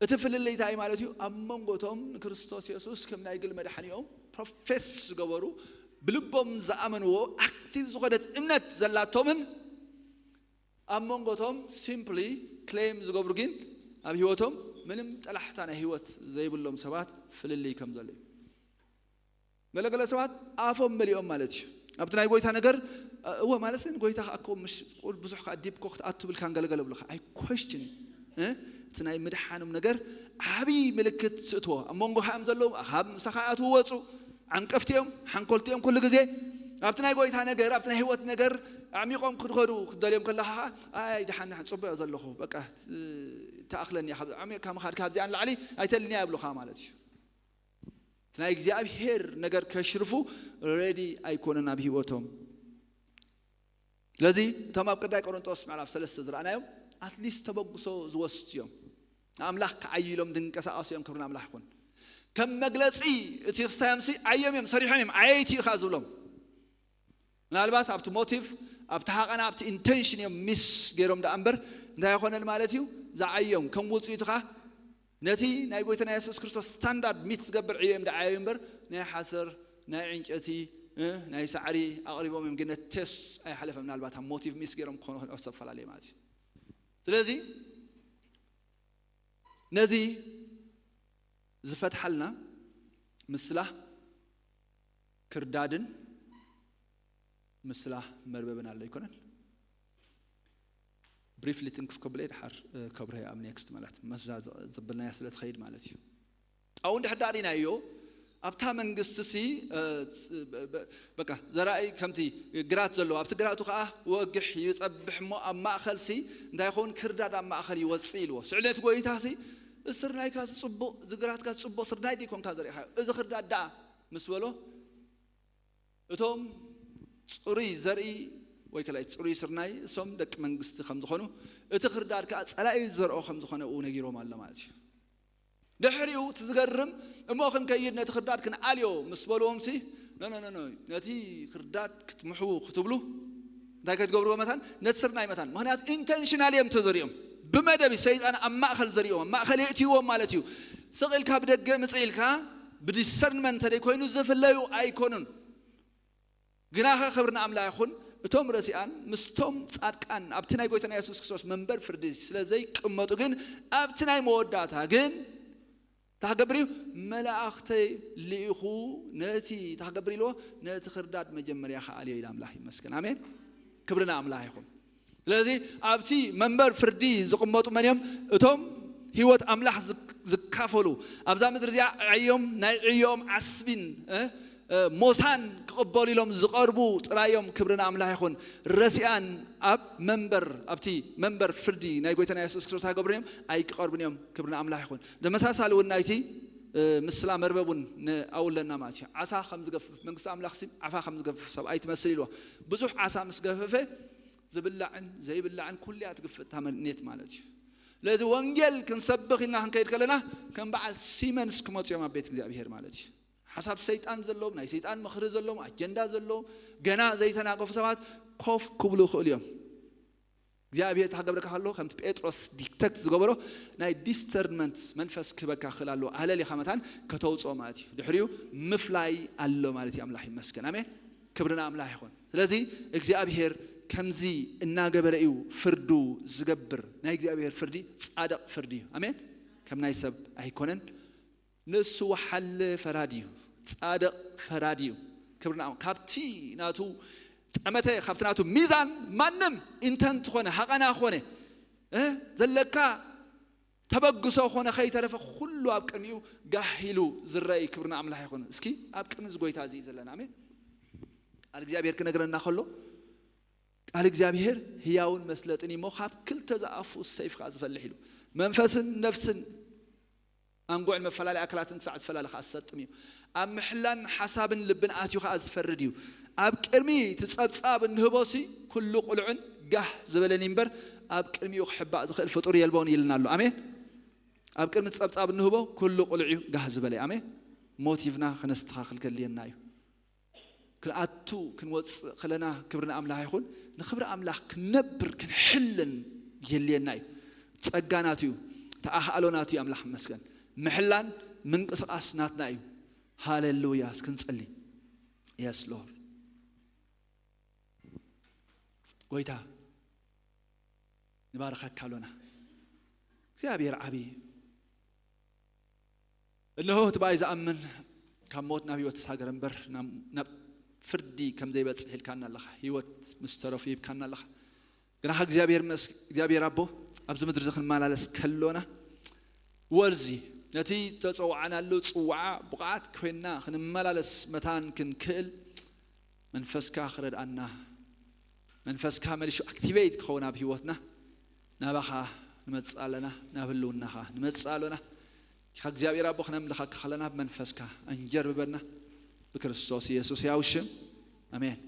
እቲ ፍልልይ እንታይ ማለት እዩ? ኣብ መንጎ እቶም ንክርስቶስ የሱስ ከም ናይ ግል መድሓኒኦም ፕሮፌስ ዝገበሩ፣ ብልቦም ዝኣመንዎ ኣክቲቭ ዝኾነት እምነት ዘላቶምን ኣብ መንጎ እቶም ሲምፕሊ ክሌም ዝገብሩ ግን ኣብ ህይወቶም ምንም ጠላሕታ ናይ ህይወት ዘይብሎም ሰባት ፍልልይ ከም ዘሎ እዩ። ገለገለ ሰባት ኣፎም መሊኦም ማለት እዩ። ኣብቲ ናይ ጎይታ ነገር፣ እወ ማለት ግን ጎይታ ከኣ እኮ ምሽ ቁል ብዙሕ ከኣ ዲፕ ኮ ክትኣቱ ብልካን ገለገለ ብልካ። ኣይ ኮስችን፣ እ? እቲ ናይ ምድሓኖም ነገር ዓብዪ ምልክት ስእትዎ። ኣብ መንጎ ከኣ እዮም ዘለዉ፣ ካብ ምሳኻ ኣትዉ ወጹ። ዓንቀፍቲ እዮም፣ ሓንኮልቲ እዮም ኩሉ ግዜ። ኣብቲ ናይ ጎይታ ነገር፣ ኣብቲ ናይ ህይወት ነገር ኣዕሚቖም ክድኸዱ ክደልዮም ከለኻ ከኣ፣ ኣይ ደሓን ደሓን ጽቡቕ እየ ዘለኹ፣ በቃ፣ እ፣ ተኣኽለኒ እያ፣ ካብ ዓሚቕካ ምኻድ ካብዚኣ ንላዕሊ ኣይተልንያ ይብሉኻ ማለት እዩ። እቲ ናይ እግዚኣብሔር ነገር ከሽርፉ ሬዲ ኣይኮነን ኣብ ህይወቶም። ስለዚ እቶም ኣብ ቀዳይ ቆሮንጦስ ምዕራፍ ሰለስተ ዝረኣናዮም ኣትሊስት ተበግሶ ዝወስድ እዮም። ንኣምላኽ ክዓይሎም ድንቀሳቐሱ እዮም። ክብሪ ንኣምላኽ ይኹን። ከም መግለጺ እቲ ክስታዮም ሲ ዓዮም እዮም፣ ሰሪሖም እዮም፣ ዓየይቲ ኢኻ ዝብሎም። ምናልባት ኣብቲ ሞቲቭ፣ ኣብቲ ሃቐና፣ ኣብቲ ኢንቴንሽን እዮም ሚስ ገይሮም ደኣ እምበር እንታይ ኣይኮነን ማለት እዩ። ዝዓዮም ከም ውፅኢቱ ኸዓ ነቲ ናይ ጎይታና የሱስ ክርስቶስ ስታንዳርድ ሚት ዝገብር ዕዮ እዮም ደዓዮ እምበር ናይ ሓሰር፣ ናይ ዕንጨቲ፣ እ፣ ናይ ሳዕሪ ኣቕሪቦም እዮም። ግን ነቲ ቴስት ኣይሓለፈ። ምናልባት ኣብ ሞቲቭ ሚስ ገይሮም ክኾኑ ይኽእሉ፣ ዝተፈላለየ ማለት እዩ። ስለዚ ነዚ ዝፈትሓልና ምስላ ክርዳድን ምስላ መርበብን ኣሎ ኣይኮነን? ብሪፍሊ ትንክፍ ከብለ ድሓር፣ እ፣ ከብረሀ ኣብ ኔክስት ማለት መስዛ ዘ-፣ ዘበልናያ ስለ ትኸይድ ማለት እዩ። ኣብኡ እንድሕር ዳኣ ርኢናዮ ኣብታ መንግስቲ ሲ፣ እ፣ ስ-፣ በ-፣ በ-፣ በቃ ዘራኢ ከምቲ ግራት ዘለዎ ኣብቲ ግራቱ ከዓ ወግሕ ይጸብሕ እሞ ኣብ ማእኸል ሲ እንታይ ይኸውን? ክርዳድ ኣብ ማእኸል ይወጽእ ኢልዎ። ስዕለት ጎይታ ሲ እዚ ስርናይካ ዝጽቡቕ፣ እዚ ግራትካ ዝጽቡቕ ስርናይ ዲኮንካ ዘሪእኻዮ? እዚ ክርዳድ ደኣ ምስ በሎ እቶም ጽሩይ ዘርኢ ወይ ከላይ ጽሩይ ስርናይ እሶም ደቂ መንግስቲ ከም ዝኾኑ እቲ ክርዳድ ከዓ ጸላኢ ዝዘርኦ ከም ዝኾነ እኡ ነጊሮም ኣሎ ማለት እዩ። ድሕሪኡ እቲ ዝገርም እሞ ክንከይድ ነቲ ክርዳድ ክንኣልዮ ምስ በልዎም ሲ ኖ ኖ ኖ ኖ ነቲ ክርዳድ ክትምሕዉ ክትብሉ እንታይ ከትገብርዎ መታን ነቲ ስርናይ መታን ምክንያቱ ኢንተንሽናል እዮም ተዘሪኦም ብመደብ ሰይጣን ኣብ ማእኸል ዘሪኦም ኣብ ማእኸል የእትይዎም ማለት እዩ። ስቕ ኢልካ ብደገ ምጽእ ኢልካ ብዲሰርንመንት ተደይ ኮይኑ ዝፍለዩ ኣይኮኑን። ግናኸ ክብሪ ንኣምላኽ ይኹን እቶም ረሲኣን ምስቶም ጻድቃን ኣብቲ ናይ ጎይታና የሱስ ክርስቶስ መንበር ፍርዲ ስለ ዘይቅመጡ ግን ኣብቲ ናይ መወዳእታ ግን እንታይ ክገብር እዩ? መላእኽተይ ልኢኹ ነቲ እንታይ ክገብር ኢልዎ? ነቲ ክርዳድ መጀመርያ ክኣልዮ ኢሉ ኣምላኽ ይመስገን። ኣሜን። ክብሪ ንኣምላኽ ይኹን። ስለዚ ኣብቲ መንበር ፍርዲ ዝቕመጡ መን እዮም? እቶም ህይወት ኣምላኽ ዝክ-፣ ዝካፈሉ ኣብዛ ምድሪ እዚኣ ዕዮም ናይ ዕዮም ዓስቢን እ፣ እ፣ ሞሳን ክቕበሉ ኢሎም ዝቐርቡ ጥራዮም። ክብሪ ንኣምላኽ ይኹን። ረሲኣን ኣብ መንበር ኣብቲ መንበር ፍርዲ ናይ ጎይታና የሱስ ክርስቶስ ኣይገብሩን እዮም ኣይቅቐርቡን እዮም። ክብሪ ንኣምላኽ ይኹን። ተመሳሳሊ እውን ናይቲ እ፣ ምስላ መርበብ እውን ንኣውለና ማለት እዩ። ዓሳ ከም ዝገፍፍ መንግስቲ ኣምላኽ ሲ ዓፋ ከም ዝገፍፍ ሰብኣይ ትመስል ኢልዎ። ብዙሕ ዓሳ ምስ ገፈፈ ዝብላዕን ዘይብላዕን ኩልያ ትግፍእ እታ መሬት ማለት እዩ። ስለዚ ወንጌል ክንሰብኽ ኢልና ክንከይድ ከለና ከም በዓል ሲመንስ ክመፁ እዮም ኣብ ቤት እግዚኣብሄር ማለት እዩ። ሓሳብ ሰይጣን ዘለዎም ናይ ሰይጣን ምኽሪ ዘለዎም ኣጀንዳ ዘለዎም ገና ዘይተናገፉ ሰባት ኮፍ ክብሉ ይኽእሉ እዮም። እግዚኣብሄር ተክገብረካ ከሎ ከምቲ ጴጥሮስ ዲክተክት ዝገበሮ ናይ ዲስተርንመንት መንፈስ ክህበካ ክኽእል ኣለዎ ኣለሊኻ መታን ከተውፅኦ ማለት እዩ። ድሕሪኡ ምፍላይ ኣሎ ማለት እዩ። ኣምላኽ ይመስገን። ኣሜን። ክብሪ ንኣምላኽ ይኹን። ስለዚ እግዚኣብሄር ከምዚ እናገበረ እዩ ፍርዱ ዝገብር። ናይ እግዚኣብሄር ፍርዲ ጻድቕ ፍርዲ እዩ። ኣሜን። ከም ናይ ሰብ ኣይኮነን። ንሱ ወሓለ ፈራዲ እዩ። ጻድቕ ፈራዲ እዩ። ክብሪ ንኣምላኽ። ካብቲ ናቱ ጠመተ ካብቲ ናቱ ሚዛን ማንም ኢንተንት ኾነ ሃቐና ኾነ እ ዘለካ ተበግሶ ኾነ ከይተረፈ ኩሉ ኣብ ቅድሚኡ ጋህ ኢሉ ዝረኣይ። ክብሪ ንኣምላኽ ይኹን። እስኪ ኣብ ቅድሚ እዚ ጎይታ እዚ እዩ ዘለና። ኣሜን። ቃል እግዚኣብሔር ክነግረና ከሎ ቃል እግዚኣብሔር ህያውን መስለጥን እዩ እሞ ካብ ክልተ ዝኣፉ ሰይፍ ከዓ ዝፈልሕ ኢሉ መንፈስን ነፍስን ኣንጉዕን መፈላለይ ኣካላትን ክሳዕ ዝፈላለ ከዓ ዝሰጥም እዩ። ኣብ ምሕላን ሓሳብን ልብን ኣትዩ ከዓ ዝፈርድ እዩ። ኣብ ቅድሚ እቲ ጸብጻብ እንህቦ ሲ ኩሉ ቁልዑን ጋህ ዝበለን እዩ እምበር ኣብ ቅድሚኡ ክሕባእ ዝኽእል ፍጡር የልቦን ኢልና ኣሎ። ኣሜን። ኣብ ቅድሚ ጸብጻብ እንህቦ ኩሉ ቁልዑ ጋህ ዝበለ እዩ። ኣሜን። ሞቲቭና ክነስተኻኽል ከድልየና እዩ። ክንኣቱ ክንወፅእ ከለና ክብሪ ንኣምላኽ ይኹን። ንክብሪ ኣምላኽ ክንነብር ክንሕልን የድልየና እዩ። ጸጋ ናቱ እዩ። ተኣኻእሎ ናቱ እዩ። ኣምላኽ ይመስገን። ምሕላን ምንቅስቓስ ናትና እዩ። ሃሌሉያ። እስክንጸሊ። የስ ሎርድ። ጎይታ ንባርኸካ ኣሎና። እግዚኣብሔር ዓብዪ። እነሆ እቲ ብኣይ ዝኣምን ካብ ሞት ናብ ህይወት ተሳገረ እምበር ናብ፣ ናብ ፍርዲ ከም ዘይበጽሕ ኢልካና ኣለኻ። ህይወት ምስ ተረፉ ሂብካና ኣለኻ። ግናኻ እግዚኣብሔር መስ-፣ እግዚኣብሔር ኣቦ ኣብዚ ምድሪ እዚ ክንመላለስ ከሎና ወርዚ ነቲ ተጸውዓናሉ ጽዋዓ ብቕዓት ኮይንና ክንመላለስ መታን ክንክእል መንፈስካ ክረድኣና መንፈስካ መሊሹ ኣክቲቬት ክኸውን ኣብ ህይወትና ናባኻ ንመጽእ ኣለና፣ ናብ ህልውናኻ ንመጽእ ኣሎና። ካ እግዚኣብሔር ኣቦ ክነምልኸካ ከለና ብመንፈስካ ኣንጀርብበና። ብክርስቶስ ኢየሱስ ያው ሽም ኣሜን።